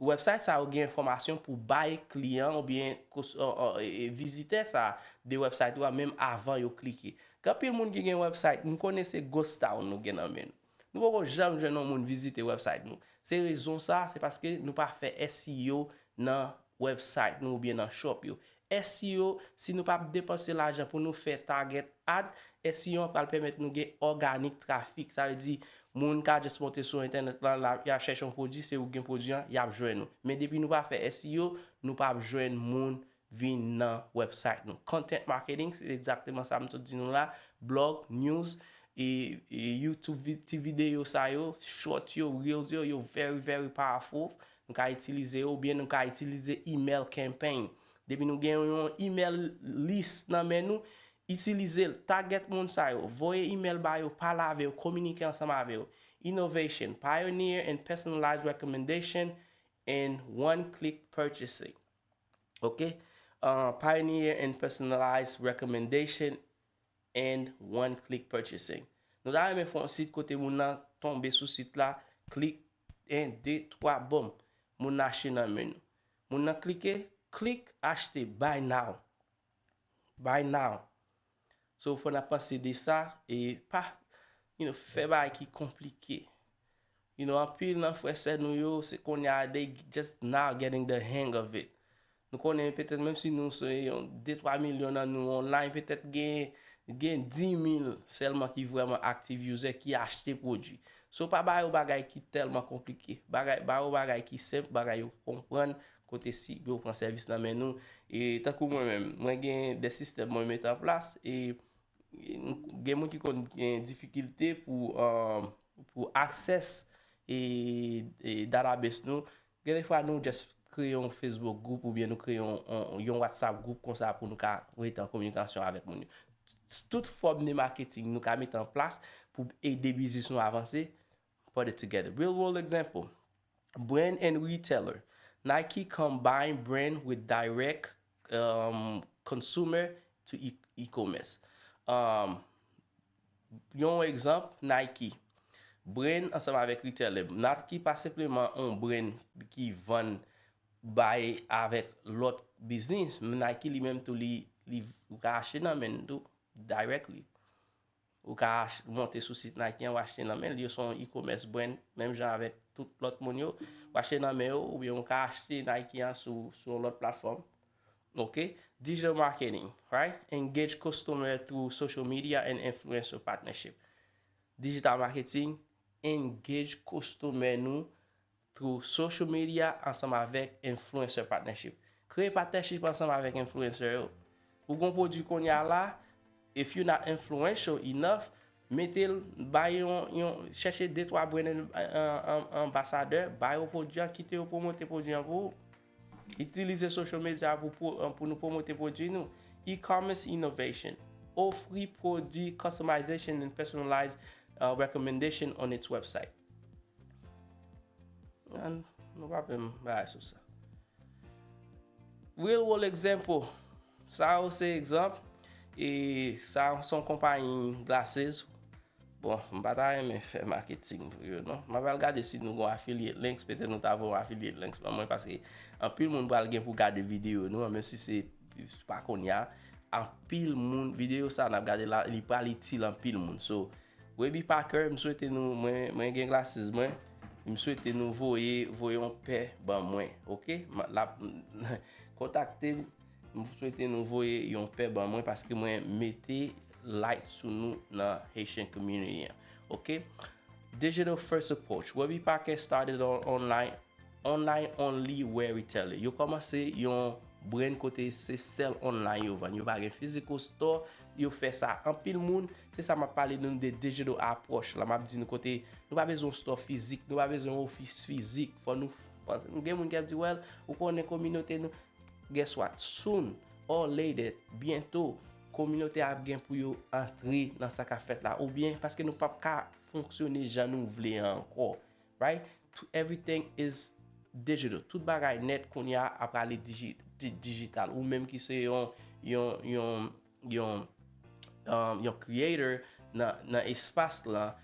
website sa yo gen enfòmasyon pou bay kliyan oubyen kos-, e, e, e, vizitè sa de website ou a menm avan yo klike. Gen anpil moun ki gen website, m konnen se ghost town nou gen nan men nou. Nou poko janm jwenn yon moun vizite website nou. Se rezon sa, se paske nou pa fè S E O nan website nou oubyen nan shop yo. S E O, si nou pa depanse lajan pou nou fè target ad, S E O an pral pèmèt nou gen organic traffic. Sa vle di, moun ka just monte sou entènèt lan, la, y ap chèche yon pwodui, se ou gen pwodui an, y ap jwenn ou. Men depi nou pa fè S E O, nou p ap jwenn moun vin nan website nou. Content marketing, se egzakteman sa m sot di nou la. Blog, news, e, e YouTube vi-, ti videyo sa yo, short yo, reels yo, yo very, very powerful. Nou ka itilize yo, oubyen nou ka itilize email campaign. Depi nou gen yon email list nan men nou, itilize l, target moun sa yo, voye email ba yo, pale avè yo, kominike ansanm avè yo. Innovation, pioneer and personalized recommendation and one click purchasing. Ok? Uh, pioneer and personalized recommendation and one click purchasing. Nou ta renmen fè yon sit kote moun nan tonbe sou sit la, klik, en, de, twa, bòm. Moun nan achte nan men nou. Moun nan klike, klik, achte, buy now. Buy now. So, fò n ap panse de sa, e pa, you know, fè bagay ki konplike. You know, anpil nan frè sè nou yo, se kounye a, they just now getting the hang of it. Nou konnen petèt menm si nou se yon de twa milyon nan nou online, petèt gen, gen dis mil sèlman ki vrèman active user ki achte pwodui. So, pa ba yo bagay ki tèlman konplike. Bagay, ba yo bagay ki senp, bagay yo konprann, kote si yo pran sèvis nan men nou. E tankou mwen menm, mwen gen de sistèm mwen mete an plas, e gen moun ki konn gen difikilte pou, um, pou access e, e database nou. Gen de fwa nou just kreye yon Facebook group oubyen nou kreye yon, yon, yon WhatsApp group konsa pou nou ka rete an kominikasyon avèk moun yo. Tout fòm de marketing nou ka mete an plas pou ede biznis nou avanse, put it together. Real world example. Brand and retailer. Nike combine brand with direct, um, consumer to e- e-commerce. Um, yon egzanp, Nike. Brand ansanm avèk retailer. Nike pa senpleman yon brand ki vann bay avèk lòt biznis. Nike li menm tou, li, li, ou ka achte nan men l tou, directly. Ou ka ach-, monte sou sit Nike an, ou achte nan men l, yo se yon e-commerce brand, menm jan avèk tout lòt moun yo. Ou achte nan men yo, oubyen ou ka achte Nike an sou, sou yon lòt platfòm. Ok? Digital marketing, right? Engage customer through social media and influencer partnership. Digital marketing, engage customer nou through social media ansanm avèk influencer partnership. Kreye partnership ansanm avèk influencer yo. Ou gon pwodui kounye a la, if you not influential enough, mete l, bay yon, yon, chèche de twa brand an- an- an- anbasadè, bay yo pwodui an, kite yo pwomote pwodui an pou ou. Itilize social media pou, pou, pou nou pwomote pwodui nou. E-commerce innovation. Ofri pwodui customization and personalized uh, recommendation on its website. An, nou pa pè m bagay sou sa. Real world example. Sa yo se egzanp. E sa se yon konpayi glasses. Bon, m pa ta renmen fè marketing pou yo, non. M ap al gade si nou gon affiliate links, petèt nou ta voye yon affiliate links ban mwen, paske anpil moun pral gen pou gade videyo nou an, menm si se pa kounye a. Anpil moun, videyo sa n ap gade la, li pral itil anpil moun. So, Webby Packer, m swete nou, mwen, mwen gen glasses mwen, m swete nou voye, voye yon pè ban mwen, ok? M- L ap kontakte m, m swete nou voye yon pè ban mwen paske mwen mete light sou nou nan Haitian community an, ok? Digital first approach. Webby Packer started on online, online only where retailer. Yo kòmanse yon brand kote se sèl online yo vann. Yo pa gen physical store, yo fè sa. Anpil moun, se sa m ap pale nou de digital approach la. M ap di nou kote nou pa bezwen yon store fizik, nou pa bezwen yon ofis fizik. Fò nou, nou gen moun ki ap di, well, ou konnen kominote nou. Guess what? Soon or later, byento, kominote a ap gen pou yo antre nan sa k ap fèt la. Oubyen paske nou p ap ka fonksyone jan nou vle an ankò. Right? Everything is digital. Tout bagay nèt kounye a ap ale diji, di, digital. Ou menm ki se yon, yon, yon, yon, um, yon creator nan, nan espas lan,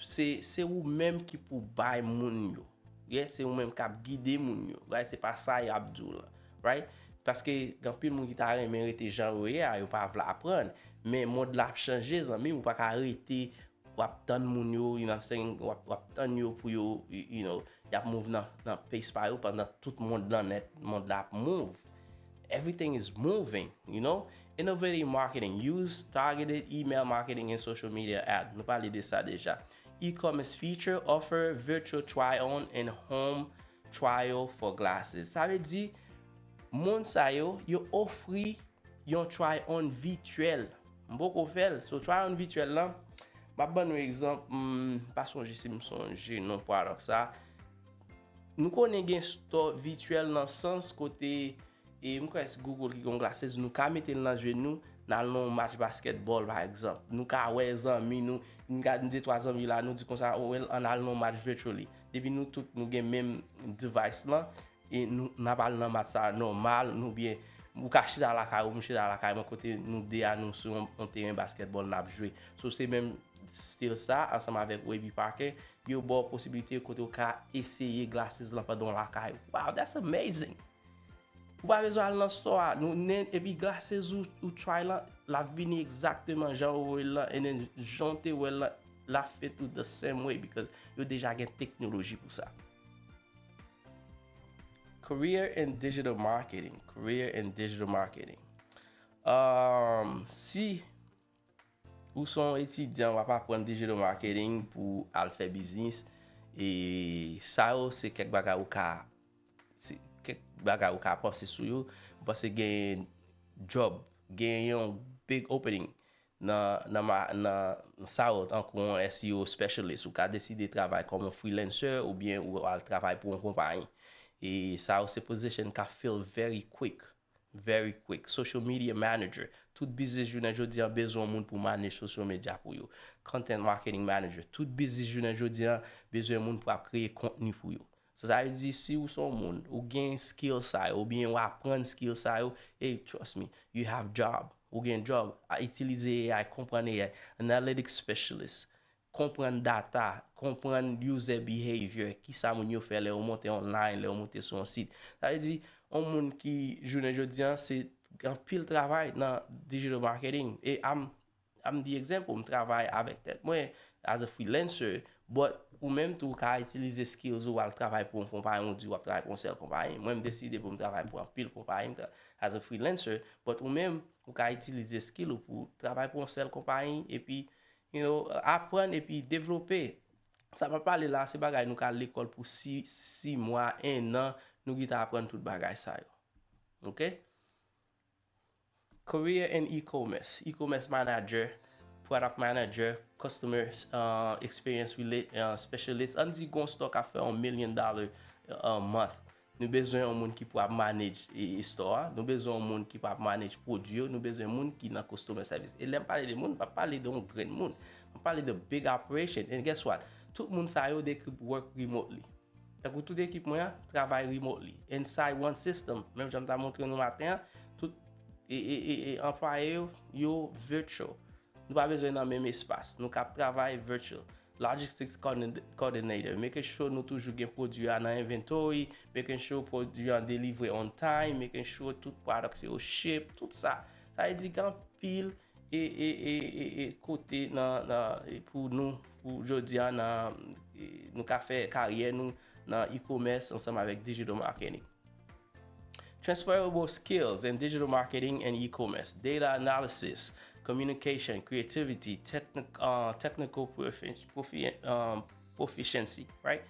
se, se ou menm ki pou bay moun yo. Yeah, se ou menm k ap gide moun yo. Right? Se pa sa y ap di w lan. Right? Paske gen anpil moun ki ta renmen rete jan yo ye a, yo pa vle aprann. Men mond la ap chanje, zanmi m, ou pa ka rete w ap tann moun yo, you know what I'm saying, w ap, w ap tann yo pou yo, you, you know, y ap move nan, nan pace pa yo pandan tout mond lan nèt, mond la ap move. Everything is moving, you know. Innovative marketing, use targeted email marketing and social media ad. Nou pale de sa deja. E-commerce feature, offer virtual try on and home trial for glasses. Sa vle di, moun sa yo, yo ofri yon try on vityèl. M poko fè l. So, try on vityèl lan, m ap ban nou egzanp, m pa sonje si m sonje non pwodui sa. Nou konnen gen store vityèl nan sans kote, e m kwè se Google ki gen yon glasses, nou ka mete l nan je nou, n al nan yon match basketball, pa egzanp. Nou ka wè zanmi nou, nou ka de twa zanmi la, nou di konsa, oh, well, ann al nan yon match virtually. Depi nou tout, nou gen menm device lan, e nou, n ap al nan match sa nòmal, nou byen, ou ka chita lakay ou, m chita lakay mwen, kote nou de a nou sou yon, yon teren basketball n ap jwe. So, se menm stil sa, ansanm avèk Webby Parker, yo ba w posibilite kote w ka eseye glasses lan pandan w lakay ou. Wow, that's amazing! Ou pa bezwen al nan store a, nou, nen, epi glasses ou, ou try lan, l ap vini egzakteman jan ou voye l lan, and then jan w te wè l lan, l ap fè tou the same way, because yo deja gen teknoloji pou sa. Career and digital marketing. Career and digital marketing. Um, si ou se yon etidyan, w ap aprann digital marketing pou al fè biznis, e sa yo se kèk bagay ou ka, se kèk bagay ou ka panse sou yo. M panse gen job, gen yon big opening nan, nan, ma- nan sa yo, tankou yon S E O specialist. Ou ka deside travay kòm yon freelancer oubyen ou al travay pou yon konpayi. E sa yo se position ka fill very quick. Very quick. Social media manager. Tout biznis jounen jodi an bezwen yon moun pou manage social media pou yo. Content marketing manager. Tout biznis jounen jodi an bezwen yon moun pou ap kreye kontni pou yo. So, sa vle di, si ou se yon moun, ou gen skill sa yo, oubyen ou aprann skill sa yo, hey, trust me, you have job. Ou gen job. A, itilize A I, konprann A I. Analytics specialist. Konprann data, konprann user behavior, kisa moun yo fè lè yo monte online, lè yo monte sou yon sit. Sa vle di, yon moun ki, jounen jodi an, se anpil travay nan digital marketing. E I'm, I'm the example, m travay avèk tèt mwen, as a freelancer, But ou menm tou, ou ka itilize skills ou al travay pou yon konpayi, ou di w ap travay pou yon sèl konpayi. Mwen, m deside pou m travay pou anpil konpayi, m tra- as a freelancer, but ou menm, ou ka itilize skill ou pou travay pou yon sèl konpayi, epi, you know, aprann epi devlope. Sa m ap pale la, se bagay nou ka al lekòl pou sis, sis mwa, en an, nou gentan aprann tout bagay sa yo. Ok? Career in e-commerce, e-commerce manager, product manager, customer uh, experience rela- uh, specialist. Ann di gon store k ap fè yon million dollar a month. Nou bezwen yon moun ki pou ap manage e, e store a. Nou bezwen yon moun ki pou ap manage pwodui yo. Nou bezwen moun ki nan customer service. E lè m pale de moun, m pa pale de yon grenn moun. M pale de big operation. And guess what? Tout moun sa yo, they could work remotely. Tankou tout ekip mwen an travay remotely. Inside one system, menm jan m ta montre nou maten an, tout e, e, e, e anplwaye yo, yo virtual. Nou pa bezwen nan menm espas. Nou kap travay virtual. Logistics coordin- coordinator, making sure nou toujou gen pwodui a nan inventory, making sure pwodui an delivre on time, making sure tout products yo ship, tout sa. Sa vle di gen anpil e, e, e, e, e kote nan, nan, e pou nou, pou jodi a, nan, e, nou ka fè karyè nou nan e-commerce ansanm avèk digital marketing. Transferable skills in digital marketing and e-commerce, data analysis, communication, creativity, technic, uh, technical profi, profi, um, proficiency, right?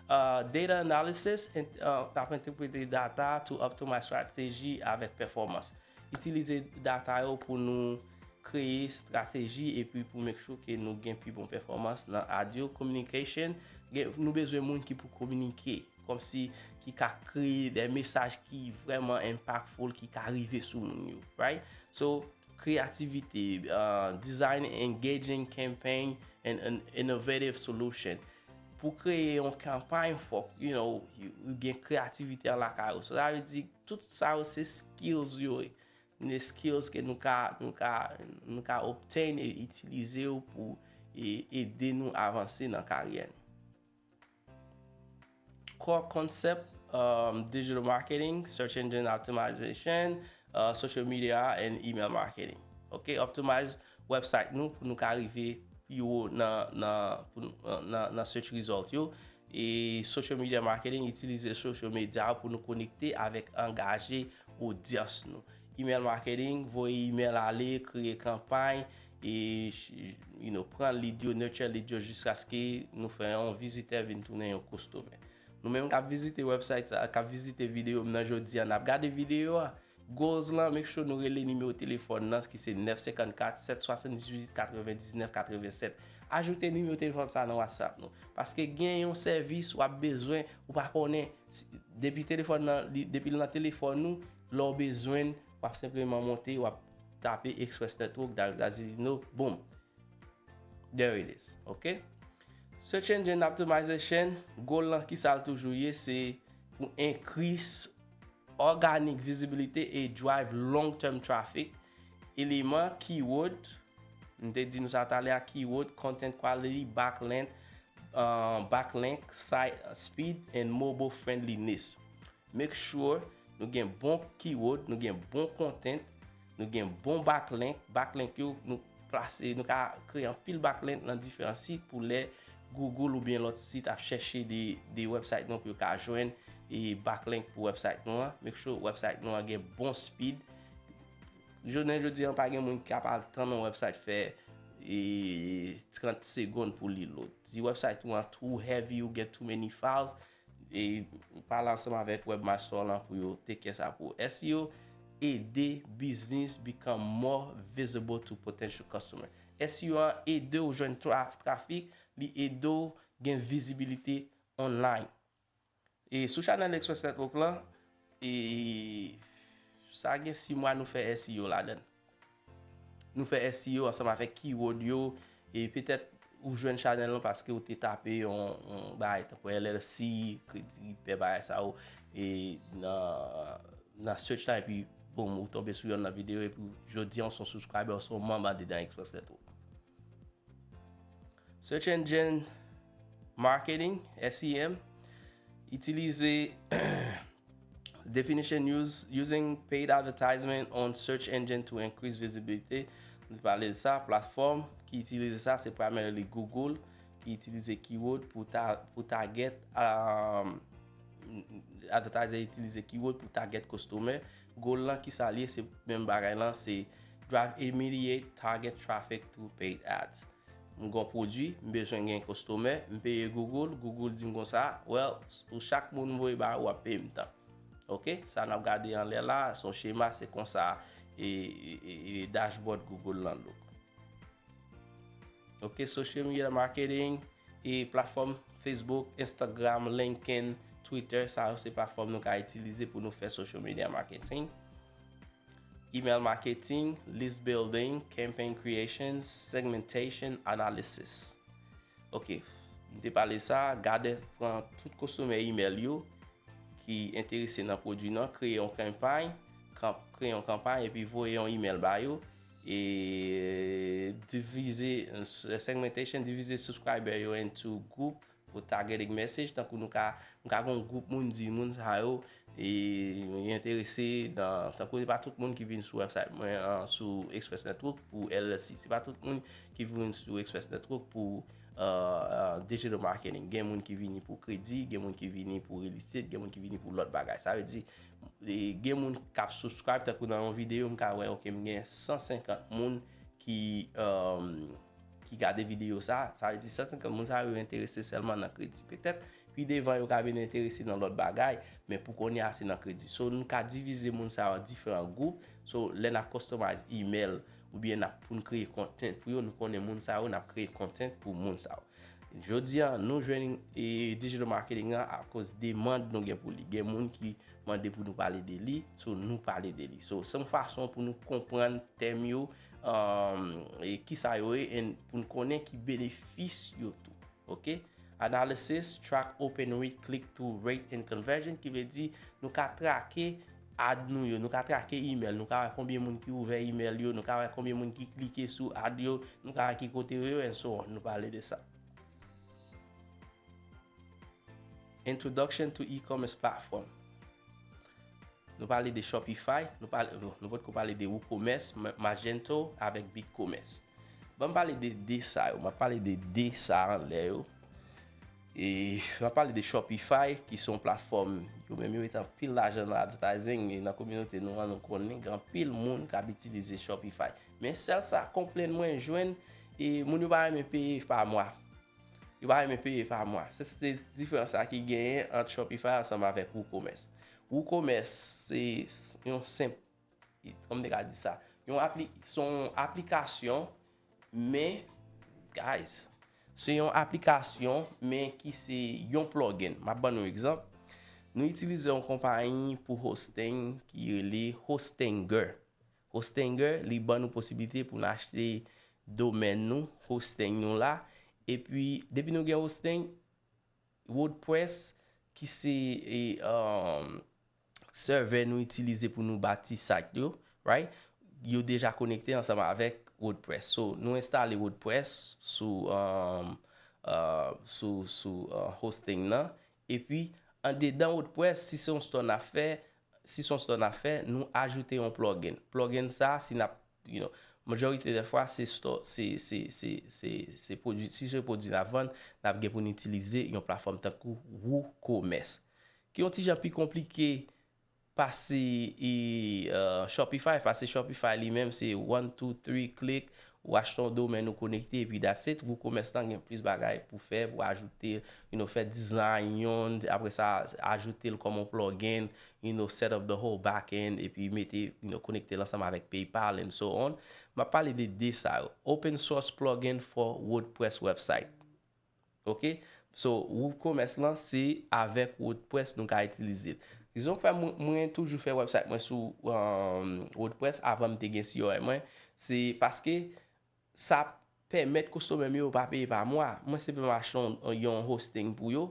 Uh, data analysis, and, uh, n ap entèprete data to optimize strategy avèk pèfòmans. Itilize data yo pou nou kreye estrateji epi pou make sure ke nou gen pi bon pèfòmans nan ad yo. Communication, gen, nou bezwen moun ki pou kominike, kòmsi ki ka kreye de mesaj ki vrèman impactful, ki ka rive sou moun yo, right? So, kreyativite, uh, design engaging campaign and an innovative solution. Pou kreye yon kanpay, fòk, you know, ou gen kreyativite an lakay ou. So, sa vle di, tout sa yo se skills yo ye. Ne skills ke nou ka, nou ka, nou ka obtain e itilize yo pou e, ede nou avanse nan karyè nou. Core concept, um, digital marketing, search engine optimization, uh, social media and email marketing. Ok, optimize website nou pou nou ka rive pi wo nan, nan, pou nou, nan, nan search result yo. E social media marketing, itilize social media pou nou konekte avèk, angaje odyans nou. Email marketing, voye email ale, kreye kanpay, e, you know, pran lead yo, nurture lead yo jiskaske nou fè yon vizitè vin tounen yon customer. Nou menm k ap vizite website sa, k ap vizite videyo m nan jodi a, n ap gade videyo a, goals lan, make sure nou rele nimewo telefòn nan ki se nèf senkannkat, sèt swasanndizuit, katrevendiznèf, katrevennsèt. Ajoute nimewo telefòn sa nan WhatsApp nou. Paske gen yon sèvis w ap bezwen, ou pa konnen, si- depi telefòn nan, li- depi l nan telefòn nou, lè w bezwen l, w ap senpleman monte, w ap tape Express Network, Daryl Gazilino, boom. There it is, ok? Search engine optimization, goal lan ki sa l toujou ye, se pou increase organic visibility e drive long term traffic. Eleman, keyword, m te di nou sa talè a, keyword, content quality, backlink, uh, backlink, site speed and mobile friendliness. Make sure nou gen bon keyword, nou gen bon content, nou gen bon backlink. Backlink yo, nou plase, nou ka kreye anpil backlink nan diferan sit pou lè Google oubyen lòt sit ap chèche de, de website nou pou yo ka jwenn e backlink pou website nou an. Make sure website nou an gen bon speed. Jounen jodi an, pa gen moun ki ap al tann yon website fè e trant segonn pou li load. Si website ou an too heavy, ou gen too many files, e pale ansanm avèk webmaster lan pou yo take care sa pou ou. S E O ede business become more visible to potential customer. S E O an ede w jwenn tra- trafik, li ede w gen vizibilite online. E sou chanèl Express Network lan, e sa gen sis mwa nou fè S E O ladan l. Nou fè S E O ansanm avèk keyword yo, e petèt ou jwenn chanèl lan paske ou te tape yon, yon bagay tankou L L C, kredi pè, bagay sa yo, e nan, nan search la, epi boom, ou tonbe sou yonn nan videyo, epi jodi an, ou se yon subscriber, ou se yon manm andedan Express Network. Search Engine Marketing, S E M, itilize definition, use, using paid advertisement on search engine to increase visibility. Nou pale de sa, platfòm ki itilize sa, se primarily Google, ki itilize keyword pou ta, pou target, um, advertiser itilize keyword pou target customer. Goal lan ki sa l ye, se menm bagay lan, se drive immediate target traffic through paid ads. M gon pwodui, m bezwen gen customer, m peye Google, Google di m konsa, well, pou chak moun m voye ba ou, w ap peye m tan. Ok, sa n ap gade anlè la, se yon chema, se konsa e, e, e, e dashboard Google lan look. Ok, social media marketing e platfòm Facebook, Instagram, LinkedIn, Twitter, sa yo se platfòm nou ka itilize pou nou fè social media marketing. Email marketing, list building, campaign creation, segmentation analysis. Ok, m te pale sa, gade pran tout customer email yo ki enterese nan pwodui nan, kreye yon kanpay, kanp, kreye yon kanpay epi voye yon email ba yo. E divize, segmentation, divize subscriber yo into group pou targeting message, tankou nou ka, nou ka gen yon gwoup moun, di moun sa yo, e, yo enterese nan, tankou se pa tout moun ki vin sou website mwen, an, sou Express Network pou L L C. Se pa tout moun ki vin sou Express Network pou, uh, uh, digital marketing. Gen moun ki vini pou kredi, gen moun ki vini pou real estate, gen moun ki vini pou lòt bagay. Sa vle di, e, gen moun k ap subscribe, tankou nan yon videyo, m ka wè, ok, m gen san senkant moun ki, um, ki gade videyo sa, sa vle di san senkant moun sa yo enterese sèlman nan kredi. Petèt, pi devan yo ka vin enterese nan lòt bagay, men pou kounye a se nan kredi. So, nou ka divize moun sa yo an diferan gwoup. So, lè n ap customize email oubyen n ap, pou n kreye content pou yo, nou konnen moun sa yo, n ap kreye content pou moun sa yo. Jodi a, nou jwenn, e, digital marketing lan akoz demand nou gen pou li. Gen moun ki mande pou nou pale de li, so nou pale de li. So, se yon fason pou nou konprann tèm yo, um, e kisa yo ye, and pou n konnen ki benefis yo tou. Ok? Analysis, track open rate, click through rate and conversion, ki vle di nou ka trake ad nou yo, nou ka trake email, nou ka wè konbyen moun ki ouvè email yo, nou ka wè konbyen moun ki klike sou ad yo, nou ka wè ki kote yo ye, and so on. Nou pale de sa. Introduction to e-commerce platform. Nou pale de Shopify, nou pale, nou, nou potko pale de WooCommerce, Ma-, Magento avèk BigCommerce. Ban m pale de de sa yo, m ap pale de de sa anlè yo. E m ap pale de Shopify, ki se yon platfòm, yo menm yo mete anpil lajan nan advertising, e nan kominote nou an, nou konnen gen anpil moun k ap itilize Shopify. Men sèl sa, konplenn mwen jwenn, e moun yo pa renmen peye pa mwa. Yo pa renmen peye pa mwa. Se, se diferans sa ki genyen ant Shopify ansanm avèk WooCommerce. WooCommerce se yon senp, kòman m te ka di sa? Yon apli-, se yon aplikasyon, men, guys, se yon aplikasyon, men ki se yon plugin. M ap ban nou egzanp. Nou itilize yon konpayi pou hosting ki rele Hostinger. Hostinger, li ban nou posiblite pou n achte domèn nou, hosting nou la. Epi, depi nou gen hosting, WordPress, ki se, e, um, server nou itilize pou nou bati site yo, right? Yo deja konekte ansanm avèk WordPress. So, nou enstale WordPress sou, um, uh, sou, sou, uh, hosting nan. Epi, andedan WordPress, si se yon store n ap fè, si se yon store n ap fè, nou ajoute yon plugin. Plugin sa, si n ap, you know, majorite dè fwa, se store, se, se, se, se, se pwodui, si se pwodui n ap vann, n ap gen pou n itilize yon platfòm tankou WooCommerce. Ki yon ti jan pi konplike pase, e, uh, Shopify, pase Shopify li menm, se one, two, three, click, ou achte yon domèn ou konekte, epi that's it. WooCommerce lan gen plis bagay pou fè, pou ajoute, you know, fè design yon, apre sa, ajoute l kòm yon plugin, you know, set up the whole backend, epi mete, you know, konekte l ansanm avèk PayPal and so on. M ap pale de de sa yo. Open source plugin for WordPress website. Ok? So, WooCommerce lan, se avèk WordPress nou ka itilize l. Rezon k fè mwen, mwen toujou fè website mwen sou, um, WordPress avan m te gen C R M mwen, se paske sa pèmèt customer m yo pa peye pa mwa. Mwen senpleman achte yon, yon hosting pou yo.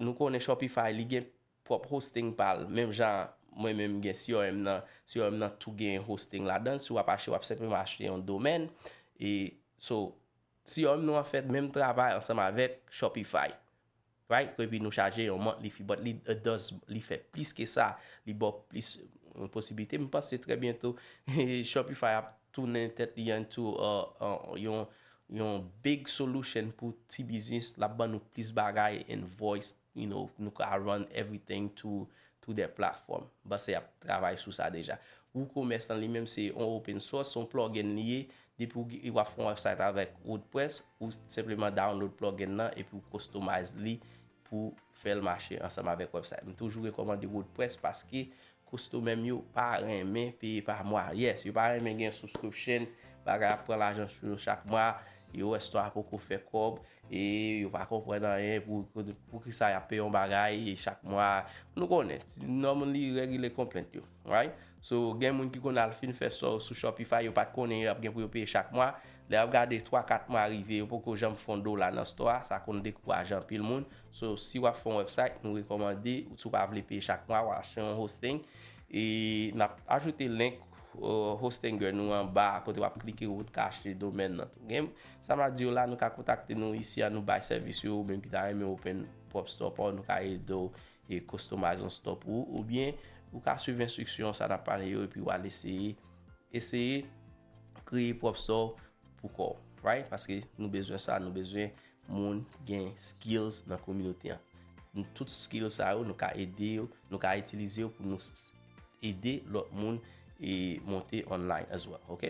Nou konnen Shopify, li gen pwòp hosting pa l. Menm jan mwen menm gen C R M nan, C R M nan tou gen hosting ladan l. Si w ap achte, w ap senpleman achte yon domèn. E so, C R M nou an fè menm travay ansanm avèk Shopify. Right? Epi nou chaje yon monthly fee, but li, it does, li fè plis ke sa, li ba w plis, euh, posiblite. M panse trè byento, Shopify ap tounen tèt li into, euh, euh, yon, yon big solution pou ti biznis, l ap ban nou plis bagay, invoice, you know, nou ka run everything to, to their platform. M panse y ap travay sou sa deja. WooCommerce lan li menm se yon open source, se yon plugin li ye. Depi w, w ap fè yon website avèk WordPress, ou senpleman download plugin nan epi w customize li pou fè l mache ansanm avèk website. M toujou rekòmande WordPress paske customer m yo pa renmen peye pa mwa. Yes, yo pa renmen gen subscription, bagay ap pran lajan sou yo chak mwa, yo wè store a poko fè kòb, e yo pa konprann anyen pou, pou, poukisa y ap peye yon bagay e chak mwa. Nou konnen, normally regular complaint yo, right? So, gen moun ki konn al fin fè store sou Shopify, yo pa t konnen y ap gen pou yo peye chak mwa. Lè y ap gade twa, kat mwa rive, yo poko janm fè yon dola nan store a, sa konn dekouraje anpil moun. So, si w ap fè yon website, nou rekòmande, si w pa vle peye chak mwa, w achte yon hosting. E n ap ajoute link, uh, Hostinger nou anba, kote w ap klike, ou ka achte domèn nan tou. Gen, sa m ap di w la, nou ka kontakte nou isi a, nou bay sèvis yo, ou menm ki ta renmen open pwòp store pa w, nou ka ede w e customize yon store pou ou, oubyen ou ka swiv enstriksyon sa n ap pale yo, epi w al eseye, eseye kreye pwòp store pou kò w, right? Paske nou bezwen sa, nou bezwen moun gen skills nan kominote an. Nou, tout skill sa yo, nou ka ede yo, nou ka itilize yo pou nou s-, ede lòt moun e monte online as well, ok?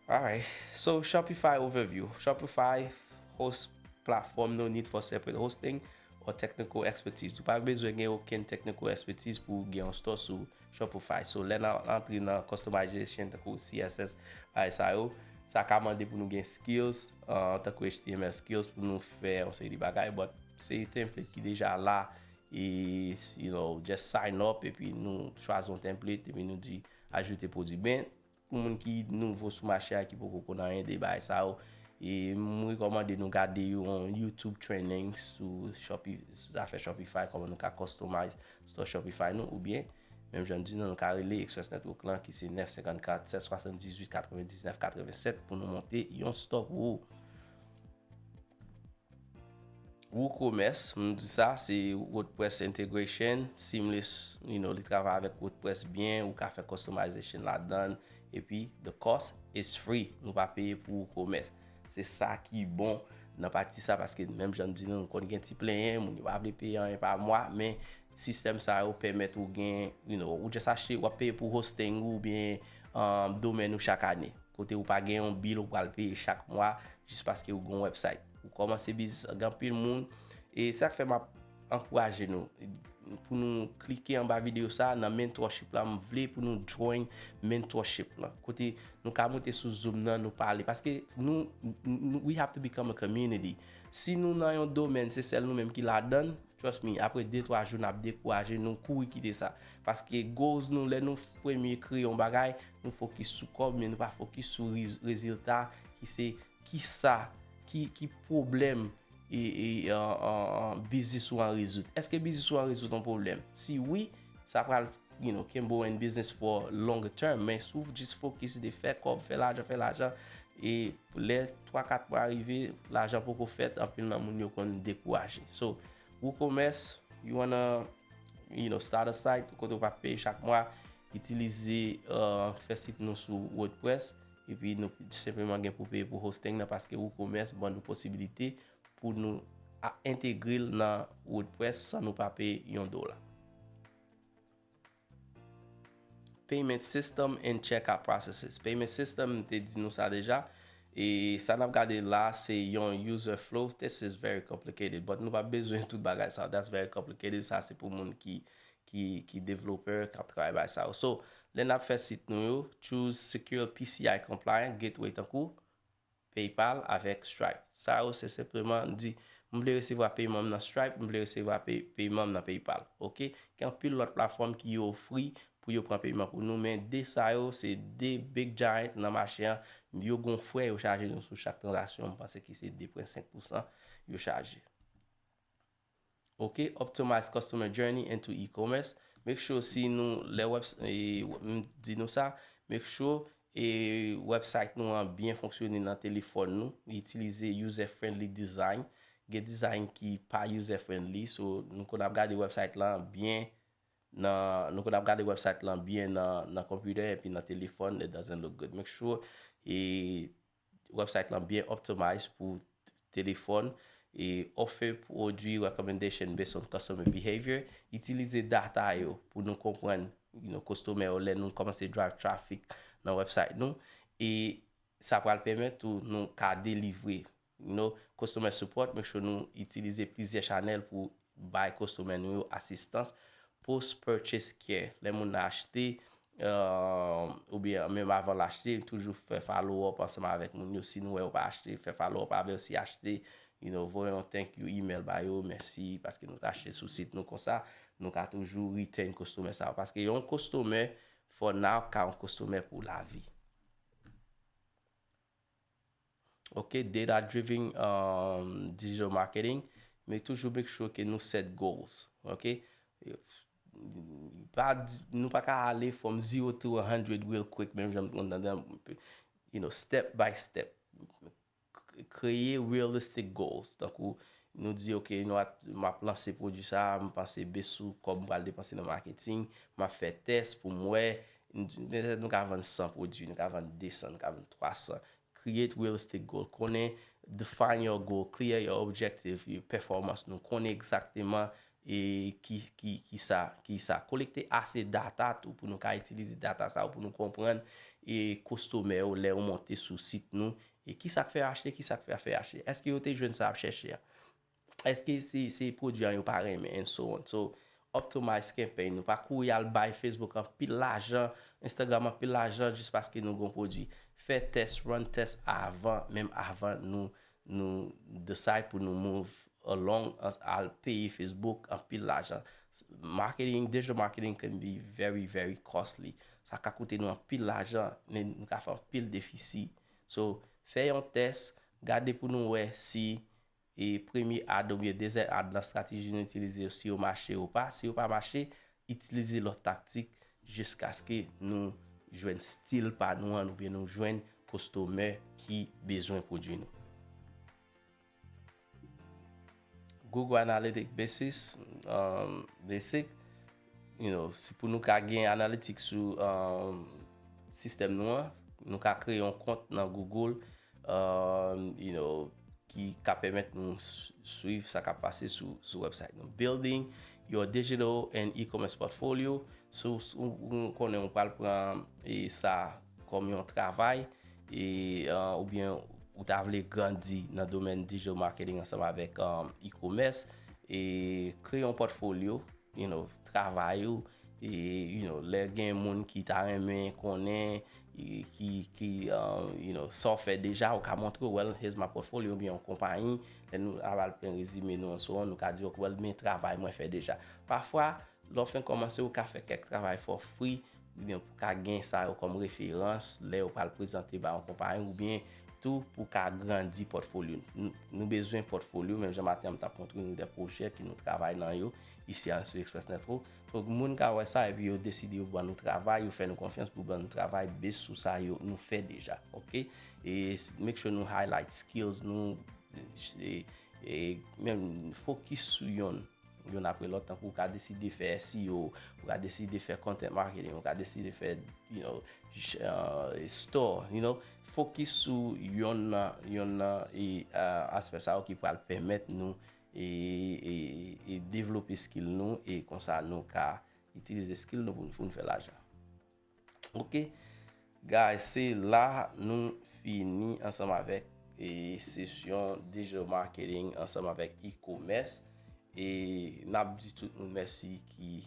Alright, so Shopify overview. Shopify host platform, no need for separate hosting or technical expertise. Ou pa bezwen gen okenn technical expertise pou gen yon store sou Shopify. So, lè n a antre nan customization, tankou C S S, bagay sa yo, sa ka mande pou nou gen skills, uh, tankou H T M L skills pou nou fè yon seri de bagay, but se template ki deja la, e, you know, just sign up, epi nou chwazi yon template, epi nou di ajoute pwodui. Men, pou moun ki nouvo sou mache a, ki poko konn anyen de bagay sa yo, e m rekòmande nou gade yon YouTube training sou Shopi-, sou zafè Shopify, kòman nou ka customize store Shopify nou, oubyen, menm jan m di nou, nou ka rele Express Network lan, ki se nèf senkannkat, sèt swasanndizuit, katrevendiznèf, katrevennsèt, pou nou monte yon store pou ou. WooCommerce, m di sa, se WordPress integration, seamless, you know, li travay avèk WordPress byen, ou ka fè customization ladan, epi the cost is free, nou pa peye pou WooCommerce. Se sa ki bon nan pati sa, paske menm jan m di nou, nou konn gen ti plenyen, moun yo pa vle peye anyen pa mwa, men sistèm sa yo pèmèt ou gen, you know, ou just achte, w ap peye pou hosting ou oubyen, um, domèn ou chak ane. Kote ou pa gen yon bill ou pral peye chak mwa, jis paske ou gen yon website. Ou kòmanse biznis, gen anpil moun, e sa k fè m ap ankouraje nou pou nou klike anba videyo sa nan mentorship la. M vle pou nou join mentorship la. Kote nou ka monte sou Zoom nan, nou pale. Paske nou, nou, we have to become a community. Si nou nan yon domèn, se sèl nou menm ki ladan, trust me, apre de twa jou, n ap dekouraje, nou kouri kite sa. Paske goals nou, lè nou premye kreye yon bagay, nou fokis sou kòb, men nou pa fokis sou riz-, rezilta, ki se kisa, ki, ki pwoblèm e, e, an, an, an biznis ou an rezoud. Èske biznis ou an rezoud yon pwoblèm? Si wi, sa pral, you know, kenbe w in business for longer term. Men si w jis fokis de fè kòb, fè lajan, fè lajan, e lè twa kat mwa rive, lajan poko fèt, anpil nan moun yo konn dekouraje. So, WooCommerce, you wanna, you know, start a site, kote w pa peye chak mwa, itilize, uh, fè sit nou sou WordPress, epi nou senpleman gen pou peye pou hosting nan, paske WooCommerce ban nou posibilite pou nou a, entegre l nan WordPress san nou pa peye yon dola. Payment system and checkout processes. Payment system, m te di nou sa deja. E sa n ap gade la, se yon user flow. This is very complicated, but nou pa bezwen tout bagay sa. That's very complicated. Sa se pou moun ki, ki, ki developer, k ap travay bagay sa yo. So, lè n ap fè sit nou yo, choose secure P C I compliant gateway tankou PayPal avèk Stripe. Sa yo se senpleman di, m vle resevwa peyman m nan Stripe, m vle resevwa pey-, peyman m nan PayPal. Oke? Gen anpil lòt platfòm ki ofri pou yo pran peyman pou nou, men de sa yo se de big giant nan mache an. Yo gon frè yo chaje nou sou chak tranzaksyon, m panse ki se de pwen senk pousan yo chaje. Ok, optimize customer journey into e-commerce. Make sure si nou, lè webs-, e, m di nou sa, make sure e website nou an byen fonksyone nan telefòn nou, itilize user friendly design. Gen design ki pa user friendly, so nou konn ap gade website lan byen nan, nou konn ap gade website lan byen nan, nan computer epi nan telefòn, it doesn't look good. Make sure e website lan byen optimize pou telefòn, e offer pwodui recommendation based on customer behavior, itilize data yo pou nou konprann, you know, customer yo lè nou kòmanse drive traffic nan website nou, e sa pral pèmèt tou nou ka delivre, you know, customer support, make sure nou itilize plizyè chanèl pou bay customer nou yo asistans. Post purchase care, lè moun nan achte, uh, oubyen menm avan l achte, toujou fè follow up ansanm avèk moun yo. Si nou wè yo pa achte, fè follow up avè yo. Si achte, you know, voye yon thank you email ba yo, mèsi paske nou te achte sou sit nou. Konsa nou ka toujou retain customer sa yo, paske yon customer for now ka yon customer pou lavi. Ok, data driven, um, digital marketing, men toujou make sure ke nou set goals. Ok, pa di- nou pa ka ale from zero to a hundred real quick, menm jan m konn tande, you know, step by step. K- Kreye realistic goals. Tankou nou di, ok, nou ap, m ap lanse pwodui sa, m panse base sou kòb m pral depanse nan marketing, m ap fè tès pou m wè, n- n- nou ka vann san pwodui, nou ka vann de san, nou ka vann twa san. Create realistic goal. Konnen, define your goal, clear your objective, your performance. Nou konnen egzakteman e ki, ki, ki sa, ki sa. Kolekte ase data tou pou nou ka itilize data sa yo pou nou konprann e customer yo lè yo monte sou sit nou e ki sa k fè yo achte, ki sa k fè yo achte. Èske yo te jwenn sa y ap chèche a? Èske se, se pwodui an yo pa renmen, and so on. So, optimize campaign. Nou pa kouri al bay Facebook anpil lajan, Instagram anpil lajan jis paske nou gon pwodui. Fè tès, run tès avan, menm avan nou, nou decide pou nou move along, al peye Facebook anpil lajan. Marketing, digital marketing can be very, very costly. Sa ka koute nou anpil lajan, men nou ka fè anpil defisi. So, fè yon tès, gade pou nou wè si e premye ad oubyen dezyèm ad lan, estrateji nou itilize yo, si yo mache ou pa. Si yo pa mache, itilize lòt taktik jiskaske nou jwenn stil pa nou an oubyen nou jwenn customer ki bezwen pwodui nou. Google Analytic Basis, um, Basic, you know, si pou nou ka gen analitik sou um, sistèm nou an, nou ka kreye yon kont nan Google, um, you know, ki ka pèmèt nou s- swiv sa k ap pase sou, sou website nou. Building your digital and e-commerce portfolio. So, si ou konnen ou pral pran e sa kòm yon travay, e, uh, oubyen ou ta vle grandi nan domèn digital marketing ansanm avèk um, e-commerce, e kreye yon portfolyo, you know, travay ou, e, you know, lè gen moun ki ta renmen konnen, e, ki, ki, uh, you know, sa w fè deja, ou ka montre, well, here's my portfolio, oubyen yon konpayi, lè nou al pran rezime nou an so, nou ka di, ok, well, men travay mwen fè deja. Pafwa, lè w fin kòmanse, ou ka fè kèk travay for free, oubyen pou ka gen sa yo kòm referans, lè ou pral prezante ba yon konpayi, oubyen tou pou ka grandi pòtfolyo. Nou, nou bezwen pòtfolyo, menm jan maten an m t ap montre nou de pwojè ke nou travay nan yo, isi a sou Express Network. Donk, moun ka wè sa, epi yo deside yo ban nou travay, yo fè nou konfyans pou ban nou travay, base sou sa yo, nou fè deja, ok? E make sure nou highlight skills nou, e, e menm focus sou yonn, yonn apre lòt, tankou ou ka deside fè S E O, ou ka deside fè content marketing, ou ka deside fè, you know, store, you know, focus sou yonn nan, yonn nan e, uh, aspè sa yo ki pral pèmèt nou e, e, e devlope skill nou, e konsa nou ka itilize skill nou pou, pou nou fè lajan. Ok, guys, se la nou fini ansanm avèk e sesyon digital marketing ansanm avèk e-commerce. E n ap di tout moun mèsi ki,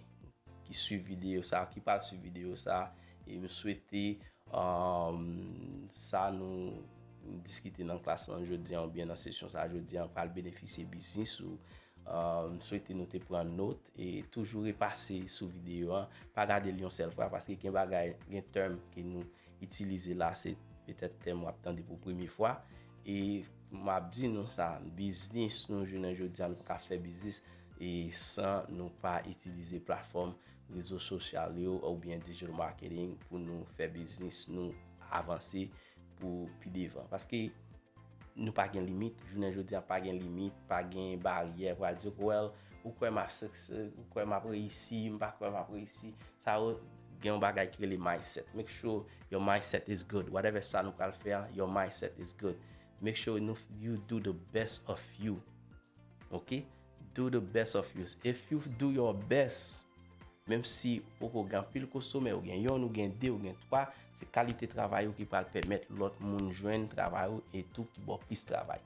ki swiv videyo sa, ki pral swiv videyo sa. E m swete um, sa nou diskite nan klas lan jodi an oubyen nan sesyon sa jodi an pral benefisye biznis ou. Uh, m swete nou te pran not e toujou repase sou videyo an. Pa gade l yon sèl fwa paske gen bagay, gen tèm ke nou itilize la, se petèt tèm w ap tande pou premye fwa. E m ap di nou sa, biznis nou jounen jodi an, nou pa ka fè biznis e san nou pa itilize platfòm rezo sosyal yo oubyen digital marketing pou nou fè biznis nou avanse pou pi devan. Paske nou pa gen limit, jounen jodi a pa gen limit, pa gen baryè pou al di, well, ou kwè m ap success, ou kwè m ap reyisi, m pa kwè m ap reyisi. Sa yo, gen yon bagay ki rele mindset. Make sure your mindset is good. Whatever sa nou pral fè a, your mindset is good. Make sure nou, you do the best of you. Ok? Do the best of you. If you do your best, menm si ou poko gen anpil kostomè, ou gen yonn, ou gen de, ou gen twa, se kalite travay ou ki pral pèmèt lòt moun jwenn travay ou e tou ki ba w plis travay.